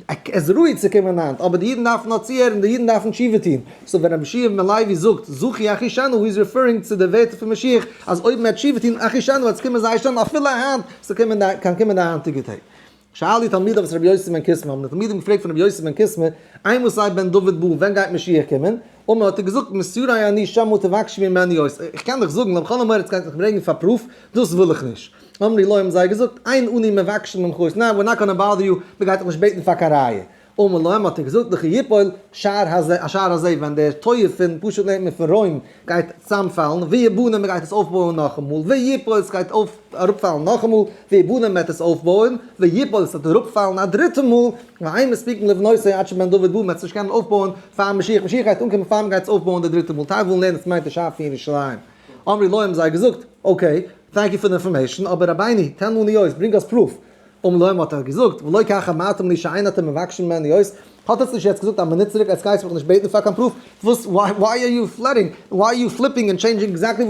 ער איז ראוי צו קומען היינט, אבער די אידן דארפן נאר צוהערן, די אידן דארפן תשובה טון, so ווען רבי שמעון לוי זאגט זכו אחישנה he is referring צו די ווערטער פון משיח אז אויב מען וועט תשובה טון אחישנה וועט עס קומען זייער שנעל אפילו היינט, ס'קען קומען די היינטיגע טעג. שאלו תלמידיו את רבי יוסי בן קיסמא, האבן די תלמידים געפרעגט פון רבי יוסי בן קיסמא, אימתי בן דוד בא, ווען גייט משיח קומען? אמר האט ער געזאגט, מתיירא אני שמא תבקשו ממני אות, איך קען דיך זאגן, לאמיך אנהויבן עטס גייט מיך ברענגען פאר proof, דאס וויל איך נישט. אמרו לו האבן זיי געזאגט, אין אנו מבקשים ממך אות, ניין, we're not gonna bother you, מען גייט דיך נישט בעטן פאר קיין ראיה. אמר להם האט ער געזאגט לכשיפול שער הזה השער הזה ווען דער טויער פון פשוט לערנט מען פון רוים גייט צוזאמפאלן ויבנה מען גייט עס אויפבויען נאכאמאל ויפול עס גייט אויף אראפפאלן נאכאמאל ויבנה מען וועט עס אויפבויען ויפול עס וועט אראפפאלן א דריטע מאל ואין מספיקין לבנותו עד שבן דוד בא מען וועט עס נישט קענען אויפבויען פאר משיח משיח גייט אנקומען פאר מען גייט עס אויפבויען די דריטע מאל טייל ווילן לערנען עס מיינט די שער פון ירושלים אמרו לו האבן זיי געזאגט okay thank you for the information אבער רבינו תן לנו אות ברענג אונז proof אמר להם האט ער געזאגט, ולא כך אמרתם לי שאין אתם מבקשים ממני אות, האט עטס נישט יעצט געזאגט א מינוט צוריק עטס גייטס מיך נישט בעטן פאר קיין proof, וואס why are you flirting, why are you flipping and changing exactly,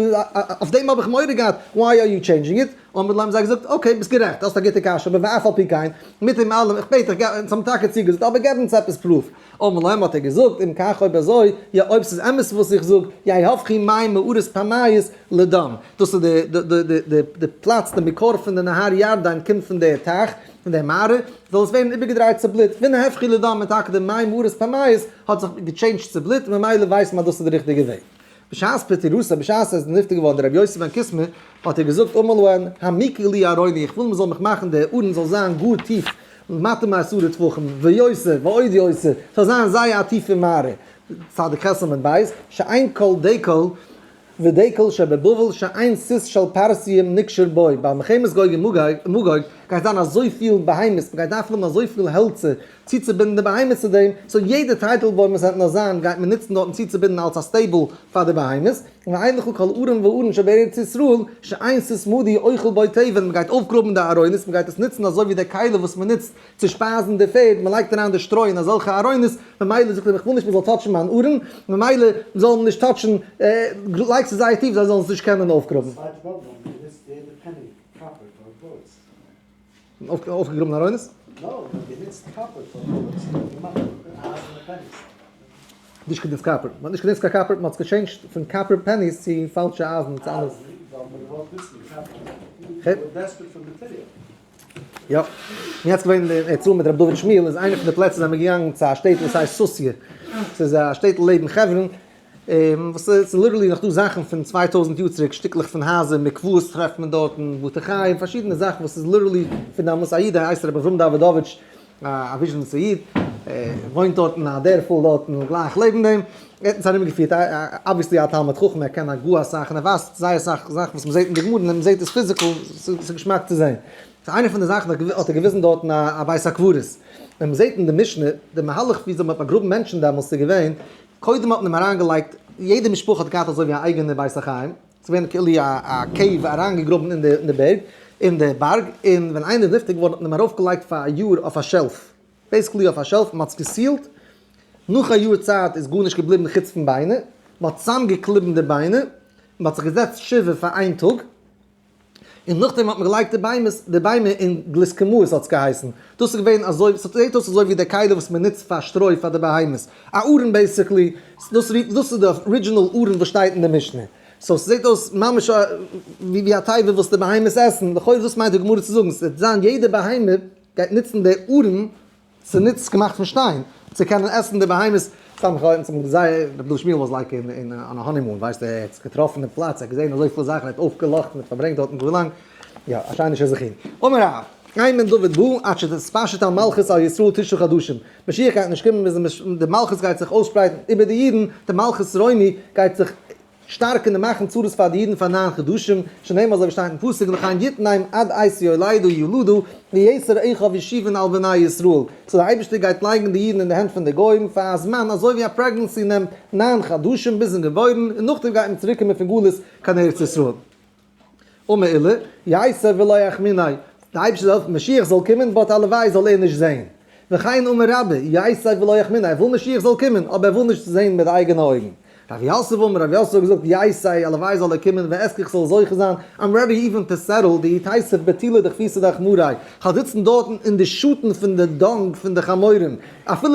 אויף דעם האב איך מורא געהאט, why are you changing it, אמר להם זיי געזאגט, okay ביסט גערעכט, האסט א גוטע קשיא, אבער ואף על פי כן, מיט דעם אלעם, איך בעט דיך, געב, אונז האבן טאקע צוגעזאגט, אבער געב אונז עפעס proof. אמר להם האט ער געזאגט, אם כך אויב אזוי, יא אויב ס'איז אמת וואס איך זאג, יהפכו מי מערת פמייס לדם. דאס איז די די די די די פלאץ די מקור פון די נהר ירדן קומט פון די טייך, פון די מערה, זאל עס ווערן איבערגעדרייט צו בלוט, ונהפכו לדם און טאקע די מי מערת פמייס האט זיך געטשעינדזשט צו בלוט, ממילא ווייסט מען אז דאס איז די ריכטיגע וועג. בשעת פטירתו, בשעת ער איז נפטר געווארן דער רבי יוסי בן קיסמא, האט ער געזאגט אמר להן, העמיקו לי ארוני, איך וויל מען זאל מיך מאכן די ארון זאל זיין גאר טיף, למטה מעשרה טפחים, ויותר, ועוד יותר, ס'זאל זיין זייער א טיפע מערה, צדיק ח' עמוד ב', שאין כל דקל ודקל שבבבל שאין סוס של פרסיים נקשר בו, ביי מלחמת גוג ומגוג גייט זיין אזויפיל בהמות, מ'גייט דארפן האבן אזויפיל העלצער צוצובינדן די בהמות צו דעם, so יעדע טייטלבוים וואס וועט נאר זיין גייט מען נוצן דארטן צוצובינדן אלס א stable פאר די בהמות, ואין לך כל ארון וארון שבארץ ישראל שאין סוס מדי אוכל בו תבן, מען גייט אויפגראבן די ארונות, מען גייט עס נוצן אזוי ווי די כלי וואס מען נוצט צו שפייזן די פערד, מען לייגט אריין די שטרוי אין אזעלכע ארונות, ממילא זאגט ער איך וויל נישט מען זאל טאטשן מיין ארון, ממילא זאל מען נישט טאטשן, לייג עס זייער טיף זיי זאלן עס נישט קענען אויפגראבן. אויפגעגראבן ארונות? נישט גענוצט copper, מ'האט נישט גענוצט קיין copper, מ'האט עס געטשעינדזשט פון copper pennies צו פאלשע אייזן צו אנדערע. יא, און יעצט געווען אין ארץ ישראל מיט רבי דוד שמיעל איז איינע פון די פלעצער זענען מיר געגאנגען צו א שטעטל וואס הייסט סוסיא, ס'איז א שטעטל לעבן חברון, וואס ס'איז literally נאך דא זאכן פון 2000 יאר צוריק, שטיקלעך פון הייזער, מקוואות טרעפט מען דארטן, בתי חיים, פארשידענע זאכן וואס איז literally פון דעמאלטס, א איד הייסט רבי אברהם דאווידאוויטש, א וויזשניצער איד, וואוינט דארט אין א דערפל דארטן גלייך לעבן דעם, ער האט אונז ארומגעפירט, obviously א תלמיד חכם, ער קען א גאר אסאך און ער ווייסט זייער אסאך זאכן וואס מ'זעט אין די גמרא און מ'זעט עס physical, ס'איז געשמאק צו זען. סאו איינע פון די זאכן האט ער געוויזן דארטן א בית הקברות, ווען מ'זעט אין די משנה די מהלך וויאזוי מ'האט באגראבן מענטשן דעמאלטס איז געווען, קודם האט מען אים אריינגעלייגט, יעדע משפחה האט געהאט אזוי ווי א אייגענע בית החיים, ס'איז געווען כאילו א cave אריינגעגראבן אין די בערג, אין די בארג, און ווען איינער איז נפטר געווארן האט מען אים ארויפגעלייגט פאר א יאר אויף א shelf, basically אויף א shelf, מען האט עס געסילט, נאך א יאר צייט איז גארנישט געבליבן חוץ פון ביינער, מען האט צוזאמגעקליבן די ביינער, מען האט זיך געזעצט שבעה פאר איין טאג, און נאכדעם האט מען געלייגט די ביימער די ביימער אין גלוסקמאות האט עס געהייסן, דאס איז געווען אזוי, ס'זעט אויס אזוי ווי די כלי וואס מען נוצט פאר שטרוי פאר די בהמות, א ארון basically, דאס דאס איז די original ארון וואס שטייט אין די משנה, so ס'זעט אויס ממש ווי א תיבה וואס די בהמות עסן, לכאורה דאס מיינט די גמרא צו זאגן, ס'וועט זיין יעדע בהמה גייט נוצן די ארון ס'ניץ געמאכט פון שטיין צו קענען עסן די בהמות, סתם איך האב זייער רבי דוד שמואל was like in on a honeymoon ווייסט ער האט זיך געטראפן דעם פלאץ ער האט געזען אזויפיל זאכן ער האט אויפגעלאכטן האט פארברענגט דארטן גאר לאנג, יא א שיינע שזכין. אמר רב, אין בן דוד בא עד שתתפשט המלכות על ישראל תשעה חדשים, משיח גייט נישט קומען ביז די מלכות גייט זיך אויסשפרייטן איבער די אידן, די מלכות רומי גייט זיך שטארקן און מאכן צרות פאר די אידן פאר ניין חדשים, שנאמר אזוי ווי שטייט אין פסוק לכן יתנם עד עת יולדו ילדו ויתר אחיו ישיבון על בני ישראל, so דער אייבערשטער גייט לייגן די אידן אין די הענט פון די גוים פאר א זמן אזוי ווי א pregnancy נעמט ניין חדשים ביזן געבוירן און נאכדעם גייט מען צוריק קומען פון גלות קיין ארץ ישראל. אמר עולא, ייתי ולא אחמיניה, דער אייבערשטער זאל העלפן משיח זאל קומען but הלוואי זאל ער נישט זען. וכן אמר רבה, ייתי ולא אחמיניה, ער וויל משיח זאל קומען, אבער ער וויל נישט זען מיט די אייגענע אויגן. רב יוסף אמר, רב יוסף האט געזאגט, ייתי, הלוואי זאל ער קומען, ואזכה איך זאל זוכה זיין, I'm ready even to settle, דאיתיתיב בטילא דכפיסא דחמורי, כ'וועל זיצן דארטן אין די שאטן פון די dung פון די חמורים, אפילו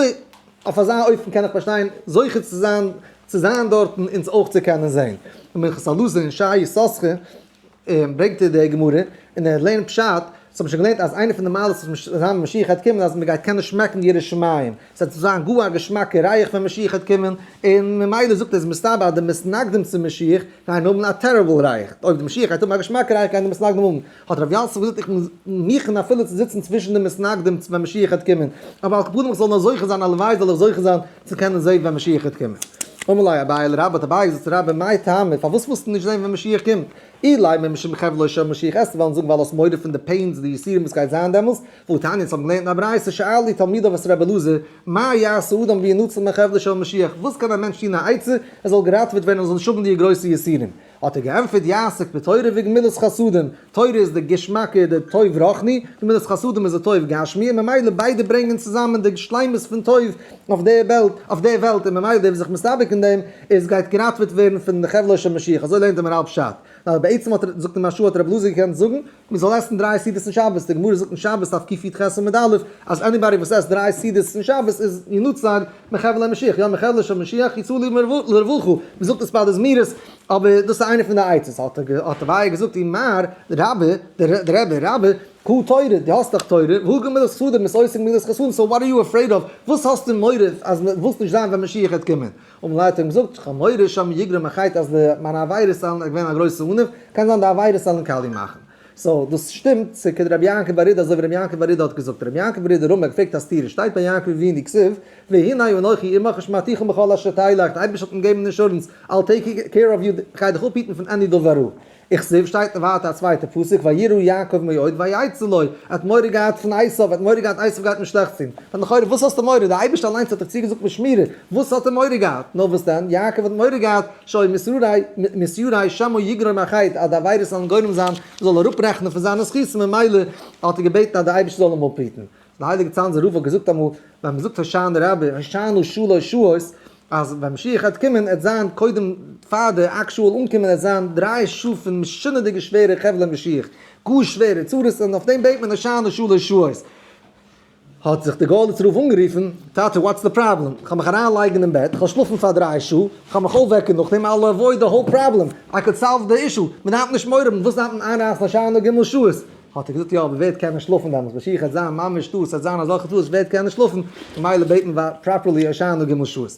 אויף אזא אופן קען איך באשטיין זוכה צו זיין צו זיין דארטן אונז אויך צו קענען זען. אין מנחת אלעזר אין שער יששכר ברענגט ער די גמרא און ער לערנט פשט, ס'האט מען שוין געלערנט אז איינע פון די מעלות וואס זיין משיח העט קומען אז מ'גייט קענען שמעקן יראת שמים, ס'וועט זיין גאר א געשמאקע ריח ווען משיח העט קומען, און ממילא זאגט ער איז מסתבר אז די מתנגדים צו משיח גייען האבן א terrible ריח, אויב די משיח גייט האבן א געשמאקע ריח גייען די מתנגדים האבן, האט רב יוסף געזאגט איך בין מוכן אפילו צו זיצן צווישן די מתנגדים ווען משיח העט קומען, אבער על כל פנים איך זאל נאר זוכה זיין הלוואי זאל איך זוכה זיין צו קענען זעהן ווען משיח העט קומען. אמר ליה אביי לרבה האט אביי געזאגט צו רבה מאי טעמא פארוואס ווילסטו נישט זעהן ווען משיח קומט? אילימא משום חבלו של משיח עסטו וועלן זאגן ווייל האסט מורא פון די pains די יסורים וואס גייט זיין דעמאלס, והתניא אונז האבן געלערנט אין א ברייתא שאלו תלמידיו את רבי אלעזר מה יעשה אדם וינצל מחבלו של משיח וואס קען א מענטש טון א עצה ער זאל געראטעוועט ווערן ער זאל נישט האבן די גרויסע יסורים האט ער געענטפערט יעסוק בתורה וגמילות חסדים תורה איז די געשמאקע די טוב רוחני גמילות חסדים איז די טוב גשמי און ממילא ביידע ברענגען צוזאמען די שלימות פון טוב אויף די וועלט אויף די וועלט און ממילא דער וואס זיך מסתפק אין דעם איז גייט געראטוועט ווערן פון די חבלו של משיח, אזוי לערנט דער מהר"ל פשט. ווייל בעצם האט זאגט די מהרש"א האט רבי אלעזר געקענט זאגן, מען זאל עסן דריי סעודות אין שבת, די גמרא זאגט אין שבת דף קי"ח עמוד א', אז anybody וואס עסט דריי סעודות אין שבת איז ינוצל מחבלי משיח, יא מחבלו של משיח יצאו לרווחה, מען זאגט עס ביי די זמירות, אבער דאס איז איינע פון די עצות, האט אביי געזאגט ומר רבה, דער רבי רבה, הא תורה, דו האסט דאך תורה, והא גמילות חסדים, ביסט עוסק גמילות חסדים, so what are you afraid of, וואס האסטו מורא אז ווילסט נישט זיין ווען משיח וועט קומען? אמר ליה האט אים געזאגט, איך האב מורא שמא יגרום החטא אז די מיינע עבירות זאלן געווען א גרויסע ענף, קען זיין די עבירות זאלן קאליע מאכן. so דאס שטימט צו כדרבי יעקב בר אידי אזוי ווי רבי יעקב בר אידי האט געזאגט. רבי יעקב בר אידי רמי פרעגט א סתירה, שטייט ביי יעקב אבינו כתיב, והנה אנכי עמך ושמרתיך בכל אשר תלך, די אייבערשטער האט אים געגעבן insurance, I'll take care of you, כ'גיי דיך אפהיטן פון any דבר רע. וכתיב שטייט ווייטער א צווייטע פסוק וירא יעקב מאוד ויצר לו, ער האט מורא געהאט פון עשיו, ער האט מורא געהאט עשיו גייט אים שלעכטס טון, ווייל לכאורה וואס האסטו מורא, דער אייבערשטער אליינס האט דיך צוגעזאגט מיט שמירה, וואס האט ער מורא געהאט, נאר וואס דען, יעקב האט מורא געהאט שהיו מתיירא שמא יגרום החטא, אז די עבירות זאלן גורם זיין מען זאל אראפרעכענען פון זיינע זכותים, ממילא האט ער געבעטן אז דער אייבערשטער זאל אים אפהיטן. דער הייליגער צאנזער רב האט געזאגט אמאל, ווען מען זאגט הושענא רבה, הושענא שלש שעות, אז ווען משיח העט קומען עט זיין קודם פאר די actual אנקומען עט זיין דריי שעה פון משונה'דיגע שווערע חבלי משיח, גאר שווערע צרות און אויף דעם בעט מען הושענא שלש שעות. האט זיך די גארליצער רב אנגערופן, טאטע what's the problem, כ'וועל מיך אריין לייגן אין בעט, כ'וועל שלאפן פאר דריי שעה, כ'וועל מיך אויפוועקן נאכדעם, I'll avoid the whole problem, I could solve the issue, מען דארף נישט מורא האבן, וואס דארף מען איינרייסן הושענא ג' שעות? האט ער געזאגט יא אבער ווער וועט קענען שלאפן דעמאלטס משיח וועט זיין ממש דא ס'וועט זיין אזעלכע צרות ווער וועט קענען שלאפן ממילא בעט מען properly הושענא ג' שעות.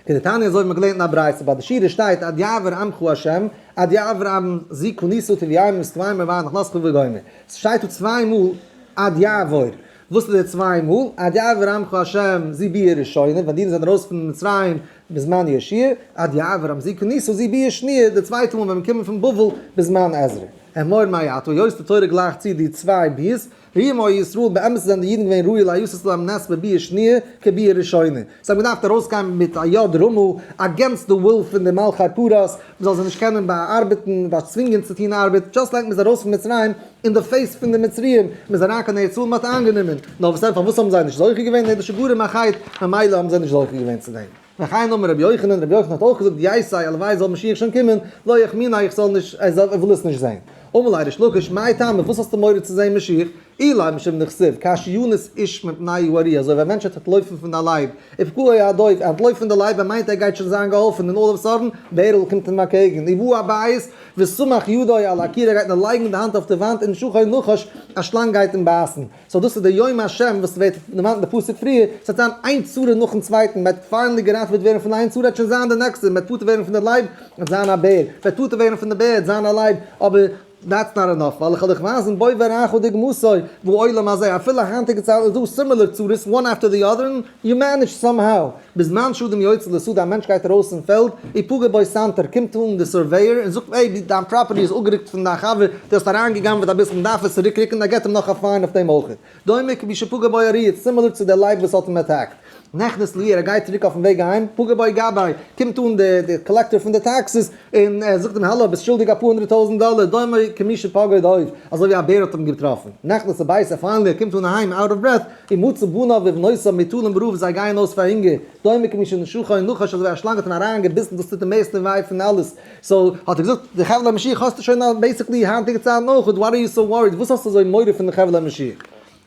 כדתניא אזוי האט מען געלערנט אין א ברייתא ביי די שירה שטייט עד יעבור עמך ה' עד יעבור עם זו קנית תביאמו ותבאמו ובעד נחלתך וגומר ס'שטייט דא צוויי מאל עד יעבור וואס איז די צוויי מאל עד יעבור עמך ה' זו ביאה ראשונה ווען די אידן זענען ארויס פון מצרים בזמן יהושע עד יעבור עם זו קנית זו ביאה שניה די צווייטע מאל ווען מיר קומען פון בבל בזמן עזרא. אמור מה אתה, היות די תורה גלייכט צו די צוויי ביאות, ראוים היו ישראל, באמת זענען די אידן געווען ראוי להיעשות להם נס בביאה שניה כביאה ראשונה. זיי האבן געדארפט ארויסגיין מיט א יד רמה against the will פון די מלכי פרס, מען זאל זיי נישט קענען באארבעטן, באצווינגען צו טון ארבעט, just like מען איז ארויס פון מצרים אין די face פון די מצריים, מען איז אריין קיין ארץ ישראל מען האט איינגענומען, נאר וואס דען פארוואס האבן זיי נישט זוכה געווען, אלא שגרם החטא, ממילא האבן זיי נישט זוכה געווען צו דעם. וכן אמר רבי יוחנן, רבי יוחנן האט אויך געזאגט ייתי, הלוואי זאל משיח שוין קומען, לא אחמיניה איך זאל נישט, איך זאל, איך וויל עס נישט זען. אמר ליה ריש לקיש, מאי טעמא, וואס האסטו מורא צו זען משיח? אילימא משום דכתיב, כאשר ינוס איש מפני הארי, אזוי ווי א מענטש וועט אנטלויפן פון די לייב, ופגעו הדוב, ער אנטלויפט פון די לייב, ער מיינט ער גייט שוין זיין געהאלפן, און all of a sudden, בערל קומט אים אקעגן, ובא הבית, וסמך ידו על הקיר, ער גייט נאר לייגן די האנט אויף די וואנט, ונשכו נחש, א שלאנג גייט אים בייסן. so דאס איז די יום השם וואס ווערט דערמאנט אין די פסוק פריער, ס'וועט זיין איין צרה נאכן צווייטן, מ'וועט finally געראטעוועט ווערן פון איין צרה וועט שוין זיין די נעקסטע, מ'וועט פטור ווערן פון די לייב, וועט זיין א בער, מ'וועט פטור ווערן פון די בער, וועט זיין א לייב, אבער that's not enough, ווייל איך וועל דיך ווייזן בוא ואראך דוגמתו בעולם הזה, אפילו היינטיגע צייטן איז דא similar צרות one after the other און you manage somehow, בזמן שאדם יוצא לשדה א מענטש גייט ארויס אין פעלד, ופגע בו סנטר, קומט אן די surveyor און זאגט העי דיין property איז אפגערוקט פון דיין חבר, דו האסט אריינגע'גנב'עט אביסל מען דארף עס צוריק רוקן, ער געט אים נאך א fine אויף דעם אויך. דומה כמי שפגע בו ארי, it's similar צו דער לייב וואס האט אים attacked. נכנס לעיר, ער גייט צוריק אויפן וועג אהיים, פגע בו גבאי, קומט אן די collector פון די taxes און ער זאגט אים האלא ביסט שולדיג אפאר הונדרעט טויזענט דאלער, דומה כמי שפגעו דוב, אזוי ווי א בער האט אים געטראפן. נכנס הביתה, finally ער קומט אן אהיים out of breath, ומצא בניו ובנותיו מוטלים ברעב זיי גייען אויס פאר הונגער, דומה כמי שנשכו נחש אזוי ווי א שלאנג האט אים אריין געביסן דאס טוט די מערסטע וויי פון אלעס, so האט ער געזאגט די חבלי משיח האסטו שוין basically היינטיגע צייטן אויך, what are you so worried וואס האסטו אזוי מורא פון די חבלי משיח?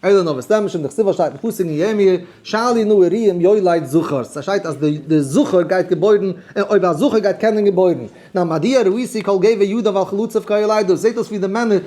אלא נאר וואס דען משום דכתיב שטייט אין פסוק אין ירמי' שאלו נא וראו אם יולד זכר, ס'שטייט אז די זכר גייט געבוירן, אויב א זכר גייט קענען געבוירן, נאר מדוע ראיתי כל גבר ידיו על חלציו כילדו, זעט אויס ווי די מענער.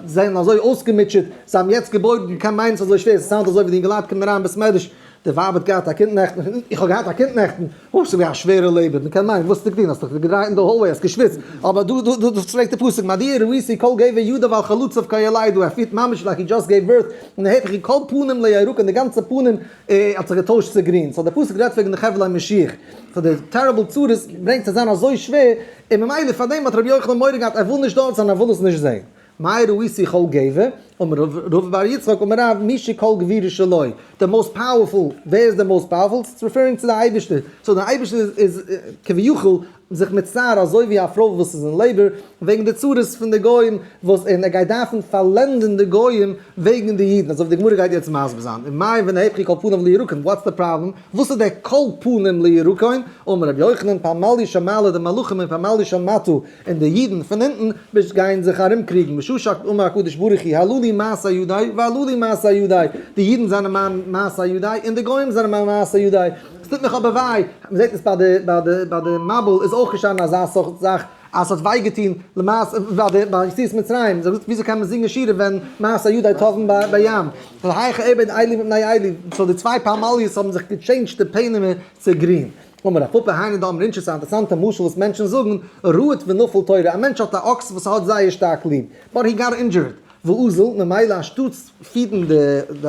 זענען אזוי אויסגעמוטשעט, זיי האבן יעצט געבוירן, קען מיינען ס'איז אזוי שווער, ס' sound אזוי ווי די אינגעלייט קומען אריין בית מדרש, די ווייב האט געהאט א קינד נעכטן, איך האב געהאט א קינד נעכטן, אוי ס'איז געווען א שווערע labor, מ'קען מיינען, וואס האסטו געטון, האסט דיך געדרייט אין די hallway, האסט געשוויצט, אבער דא דא דא פרעגט די פסוק, מדוע ראיתי כל גבר ידיו על חלציו כילדו, ער פילט ממש like he just gave birth, און להיפך הוא כל פנים לירקון, די גאנצע פנים האט זיך געטוישט צו גרין, so די פסוק רעדט וועגן די חבלי משיח, so די terrible צרות ברענגט צו זיין אזוי שווער, און ממילא פאר דעם האט רבי יוחנן מורא געהאט ער וויל נישט דארט זיין ער וויל עס נישט זען. מאי ראיתי כל גבר, אמר רבא בר יצחק אמר רב מי שכל גבורה שלו, די most powerful, ווער איז די most powerful? ס'איז referring צו די אייבערשטער, so די אייבערשטער איז כביכול זיך מצער אזוי ווי א פרוי וואס איז אין labor וועגן די צרות פון די גוים וואס און ער גייט דארפן פארלענדן די גוים וועגן די אידן אזוי ווי די גמרא גייט יעצט מסביר זיין און מאי ונהפכו כל פניו לירקון what's the problem וואס איז דער כל פנים לירקון אמר רבי יוחנן פמליא של מעלה די מלאכים און פמליא של מטה און די אידן פון אונטן ביז גייען זיך ארום קריגן בשעה שאמר הקדוש ברוך הוא הללו מעשה ידי והללו מעשה ידי די אידן זענען מיין מעשה ידי און די גוים זענען מיין מעשה ידי עס טוט מיך אבער וויי, מען זעט עס ביי די ביי די ביי די מבול איז אויך געשאנען אזא סארט זאך אז ס'האט וויי געטון למעשה ביי די ביי יציאת מצרים, זיי האבן געזאגט וויאזוי קען מען זינגען שירה ווען מעשה ידי טובעים בים, והיאך אעבד אלי מפני אלי, so די צוויי פמליות האבן זיך געטשעינדזשט די פענעמער צו גרין. אמר רב פפא היינו דאמר אינשי ס'איז א אינטערעסאנטע משל וואס מענטשן זאגן, רהוט ונפל תורא, א מענטש האט א אקס וואס ער האט זייער שטארק ליב, but he got injured, ואזל, ממילא אנשטאטס פידן די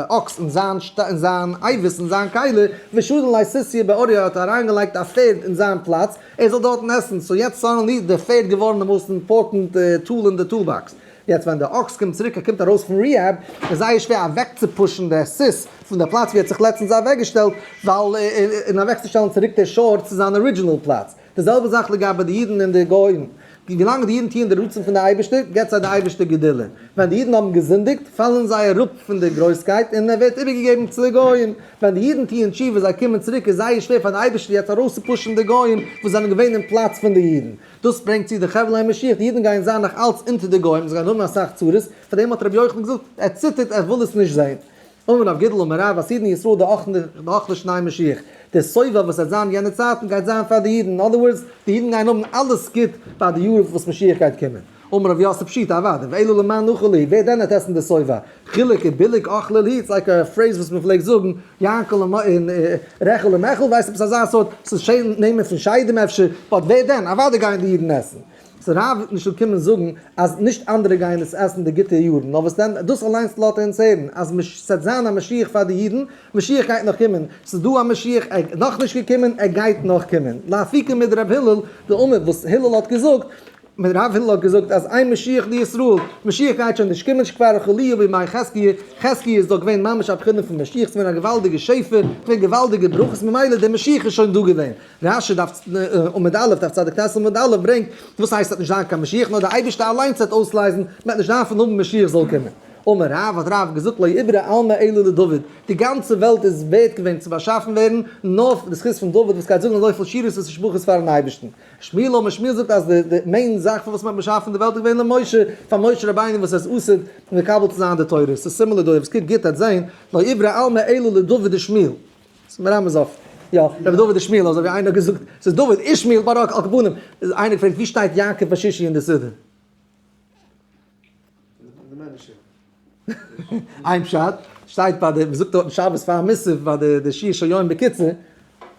אקס אין זיין אין זיין אבוס אין זיין כלי, ושדין ליה סוסיא באוריה האט ער אריינגעלייגט א פערד אין זיין פלאץ, ער זאל דארטן עסן, so יעצט suddenly איז די פערד געווארן די most important tool אין די tool box. יעצט ווען די אקס קומט צוריק ער קומט ארויס פון rehab, איז זייער שווער אוועקצופושן די סוס פון די פלאץ ווי ער האט זיך לעצטנס אוועקגעשטעלט, ווייל און אוועקצושטעלן צוריק די שור צו זיין original פלאץ. די זעלבע זאך לגבי די אידן און די גוים, ווילאנג די אידן טוען די רצון פון די אייבערשטער, געבט זיי די אייבערשטער גדולה, ווען די אידן האבן געזינדיגט, פאלן זיי אראפ פון די גרויסקייט און ער ווערט איבערגעגעבן צו די גוים, ווען די אידן טוען תשובה, זיי קומען צוריק, איז זייער שווער פאר די אייבערשטער יעצט ארויסצופושן די גוים וואס זענען געווען אין פלאץ פון די אידן, דאס ברענגט צו די חבלי משיח, די אידן גייען זיין נאך אלץ אונטער די גוים, זיי גייען האבן אסאך צרות, פאר דעם האט רבי יוחנן געזאגט, ער ציטערט, ער וויל עס נישט זען. אמר רב גידל אמר רב עתידין ישראל דאכלי שני משיח, די שובע וואס וועט זיין יענע צייטן גייט זיין פאר די אידן, אין other words, די אידן גייען האבן אלעס גוט ביי די יאר וואס משיח גייט קומען. אמר רב יוסף פשיטא אוודאי, ואלא למאן אכלי להו, ווער דען וועט עסן די שובע? חילוק ובילק אכלי להו, it's like a phrase וואס מען פלעגט זאגן, יענקל און רעכל און מעכל, ווייסט עפעס אזא סארט, ס'איז נעמען פון שדים אפשר, but ווער דען, אוודאי גייען די אידן עסן. so רב וועט נישט קומען זאגן אז נישט אנדערע גייען עס עסן די גוטע יארן, נאר וואס דען, דאס אליינס לאזט אונז הערן אז ס'וועט זיין א משיח פאר די אידן, משיח גייט נאך קומען, ס'איז דא א משיח, ער איז נאכנישט געקומען, ער גייט נאך קומען. לאפוקי מדרב הלל דאמר וואס הלל האט געזאגט, רב הלל האט געזאגט אז אין משיח לישראל, משיח גייט שוין נישט קומען שכבר אכלוהו בימי חזקיה, חזקיה איז דאך געווען ממש א בחינה פון משיח, ס'איז געווען א געוואלדיגע שפע, געווען געוואלדיגע ברכות, ממילא דער משיח איז שוין דא געווען. רשי דף עמוד א', דף צדיק ט' עמוד א' ברענגט, וואס הייסט ס'וועט נישט זיין קיין משיח, נאר דער אייבערשטער אליינס וועט אויסלייזן, מ'וועט נישט דארפן האבן משיח זאל קומען. אמר רב, האט רב געזאגט לא איברי עלמא אלא לדוד, די גאנצע וועלט איז ווערט געווען צו באשאפן ווערן נאר די זכות פון דוד וואס גייט זאגן אזויפיל שירות ותשבחות פארן אייבערשטן. שמואל אמר שמואל זאגט אז די main זאך פארוואס מ'האט באשאפן די וועלט איז געווען למשה, פאר משה רבינו וואס ער איז עתיד מקבל צו זיין די תורה, ס'איז similar דא, ווער ס'קוקט גוט וועט זען, לא איברי עלמא אלא לדוד ושמואל. ס'איז מרמז אויף יא רבי דוד ושמואל אזוי ווי איינער האט געזאגט ס'איז דוד ושמואל ברק על כל פנים איז איינער געפרעגט ווי שטייט יעקב בשישי אין די סידור? איין פשט שטייט ביי די מ'זאגט דארטן שבת פאר מוסף ביי די די שיר של יום בקיצור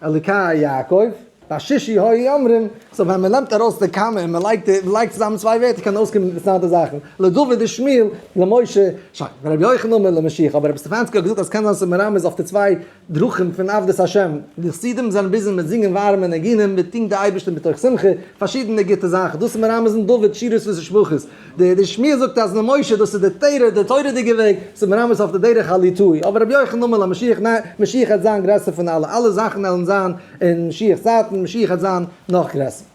אלוקי יעקב בשישי היו אומרים, so ווען מ'נעמט ארויס די קאמע און מ'לייגט מ'לייגט צוזאמען צוויי ווערטער קען אויסקומען אינטערעסאנטע זאכן, לדוד ושמואל, למשה, שוין, ורבי יוחנן אמר למשיח, אבער רבי סטעפאנסקי האט געזאגט אז קען זיין ס'איז מרמז אויף די צוויי דרכים פון עבדות השם, די חסידים זענען busy מיט זינגען ווארעמע ניגונים, מיט דינגט די אייבערשטער מתוך שמחה, פארשידענע גוטע זאכן, דאס איז מרמז אין דוד שירות ותשבחות. די די שמואל זאגט אז למשה דאס איז די תורה די תורה'דיגע וועג, ס'איז מרמז אויף די דרך הליטאי, אבער רבי יוחנן אמר למשיח ניין, משיח העט זיין גרעסער פון אלע, אלע זאכן עלן זיין אין משיח צייטן, משיח העט זיין נאך גרעסער.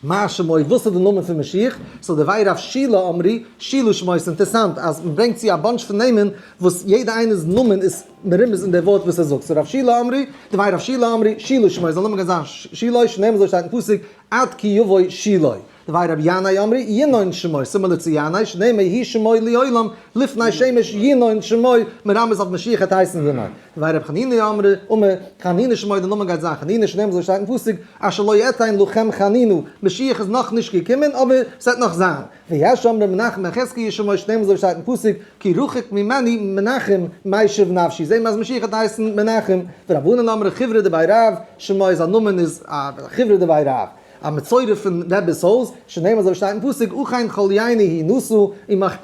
מה שמו, וואס איז די נאמען פון משיח? so דבי רב שילא אמרי, שילא שמו, ס'איז אינטערסאנט אז מ'ברענגט צו א bunch פון נעמען וואס יעדע איינער'ס נאמען איז מרומז אין די ווארט וואס ער זאגט, so רב שילא אמרי, דבי רב שילא אמרי, שילא שמו, זיין נאמען גייט זיין שילא, שנאמר אזוי שטייט אין פסוק, עד כי יבוא שילה. דבי רבי ינאי אמרי ינון שמו, similar צו ינאי, שנאמר יהי שמו לעולם לפני שמש ינון שמו, מרמז אויף משיח האט הייסן ינון. דבי רבי חנינא אמרי, אמר, חנינא שמו, די נאמען גייט זיין חנינא, שנאמר אזוי שטייט אין פסוק, אשר לא אתן לכם חנינה, משיח איז נאך נישט געקומען אבער ס'וועט נאך זיין. ויש אומרים מנחם בן חזקיה שמו, שנאמר אזוי שטייט אין פסוק, כי רחוק ממני מנחם משיב נפשי, זעהן מיר אז משיח האט הייסן מנחם. ורבנן אמרי חיורא דבי רב שמו, זיין נאמען איז א חיורא דבי רב. א מצורע פון רבי'ס הויז, שנאמר אזוי שטייט אין פסוק, אכן חלייני הוא נשא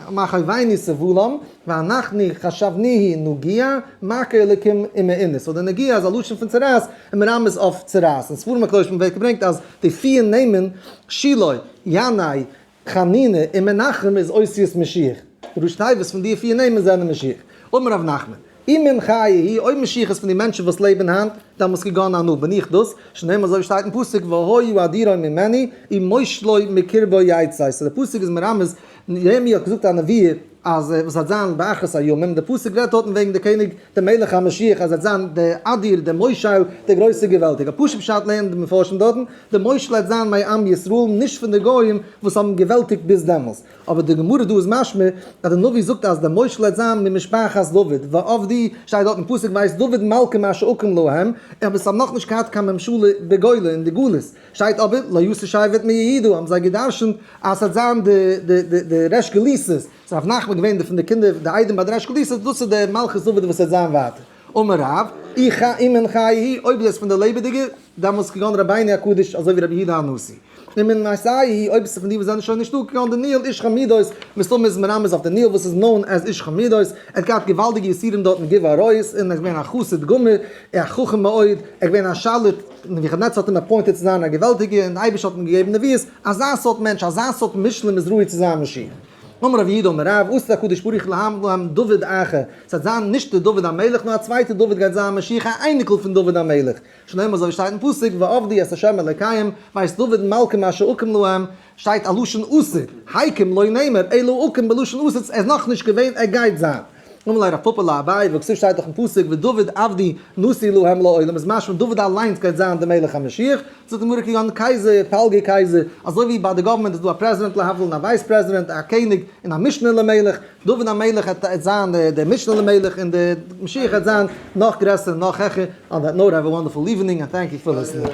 ומכאובינו סבלם, ואנחנו חשבנוהו נגוע, מכה אלקים ומעונה. so די נגוע איז א לשון פון צרעת, און מרמז אויף צרעת. אין ספרים הקדושים ווערט געברענגט אז די פיר נעמען, שילה, ינאי, חנינא און מנחם איז אותיות משיח. די ראשי תיבות פון די פיר נעמען זענען משיח. אמר רב נחמן, אי מן חיי היא, אויב משיח איז פון די מענטשן וואס לעבן היינט, דאמאלס כגון אנא בין איך דאס, שנאמר אזוי ווי שטייט אין פסוק והיה אדירו ממני ומושלו מקרבו יצא, so די פסוק איז מרמז, ירמי' האט געזאגט א נבואה אז וואס וועט זיין באחרית הימים, די פסוק רעדט דארטן וועגן די קעניג דער מלך המשיח אז ער וועט זיין דער אדיר דער מושל דער גרויסער געוועלטיגער, פשוט פשט לערנען די מפרשים דארטן, דער מושל וועט זיין מעם ישראל נישט פון די גוים וואס האבן געוועלטיגט ביז דעמאלס. אבער די גמרא דא איז משמע אז די נביא זאגט אז דער מושל וועט זיין ממשפחת דוד, ועבדו, שטייט דארט אין פסוק בית דוד מלכים אשר אקים להם, אבער עס האבן נאכנישט געהאט קיין ממשלה בגולה אין די גלות, שטייט אבער לא יסור שבט מיהודה האבן זיי גע'דרש'נט אז עס וועט זיין די די די ריש גלותא'ס, איז רב נחמן געווען די פון די קינדער די איידעם ביי די ריש גלותא'ס, דאס איז די מלכות דוד וואס וועט זיין ווייטער. אמר רב, אי ח אי מן חיי היא, אויב דאס פון די לעבעדיגע, דאמאלס כגון רבינו הקדוש אזוי ווי רבי יהודה הנשיא. אי מן מתיי היא, אויב עס איז פון די וואס זענען שוין נישטא, כגון דניאל איש חמודות, מסתמא איז מרמז אויף דניאל וואס איז known as איש חמודות, ער האט געהאט געוואלדיגע יסורים דארט אין גוב אריות, און ער איז געווען א חסיד גמור, א חכם מאוד, ער איז געווען א שליט, נבוכדנצר האט אים appointed צו זיין א געוועלטיגער, און די אייבערשטער האט אים געגעבן נביאות, אזא סארט מענטש, אזא סארט מושלם איז ראוי צו זיין משיח. אמר רב יהודה אמר רב, עתיד הקדוש ברוך הוא להעמיד להם דוד אחר, ס'וועט זיין נישט דער דוד המלך נאר א צווייטער דוד גייט זיין משיח א אייניקל פון דוד המלך, שנאמר אזוי ווי שטייט אין פסוק ועבדו את ה' אלוקיהם בית דוד מלכים אשר אקים להם, שטייט א לשון עתיד, הקים לא נאמר אלא אקים בלשון עתיד, ער איז נאכנישט געווען ער גייט זיין. אמר ליה רב פפא לאביי, והכתיב שטייט דאך אין פסוק ודוד עבדי נשיא להם לעולם איז משמע דוד אליינס גייט זיין די מלך המשיח, זאגט די גמרא כגון קייזער, פלגי קייזער, אזוי ווי ביי די government איז דא א פרעזידענט להבדיל און א vice president, א קעניג און א משנה למלך, דוד המלך העט זיין דער משנה למלך און דער משיח העט זיין נאך גרעסער און נאך העכער, on that note have a wonderful evening and thank you for listening.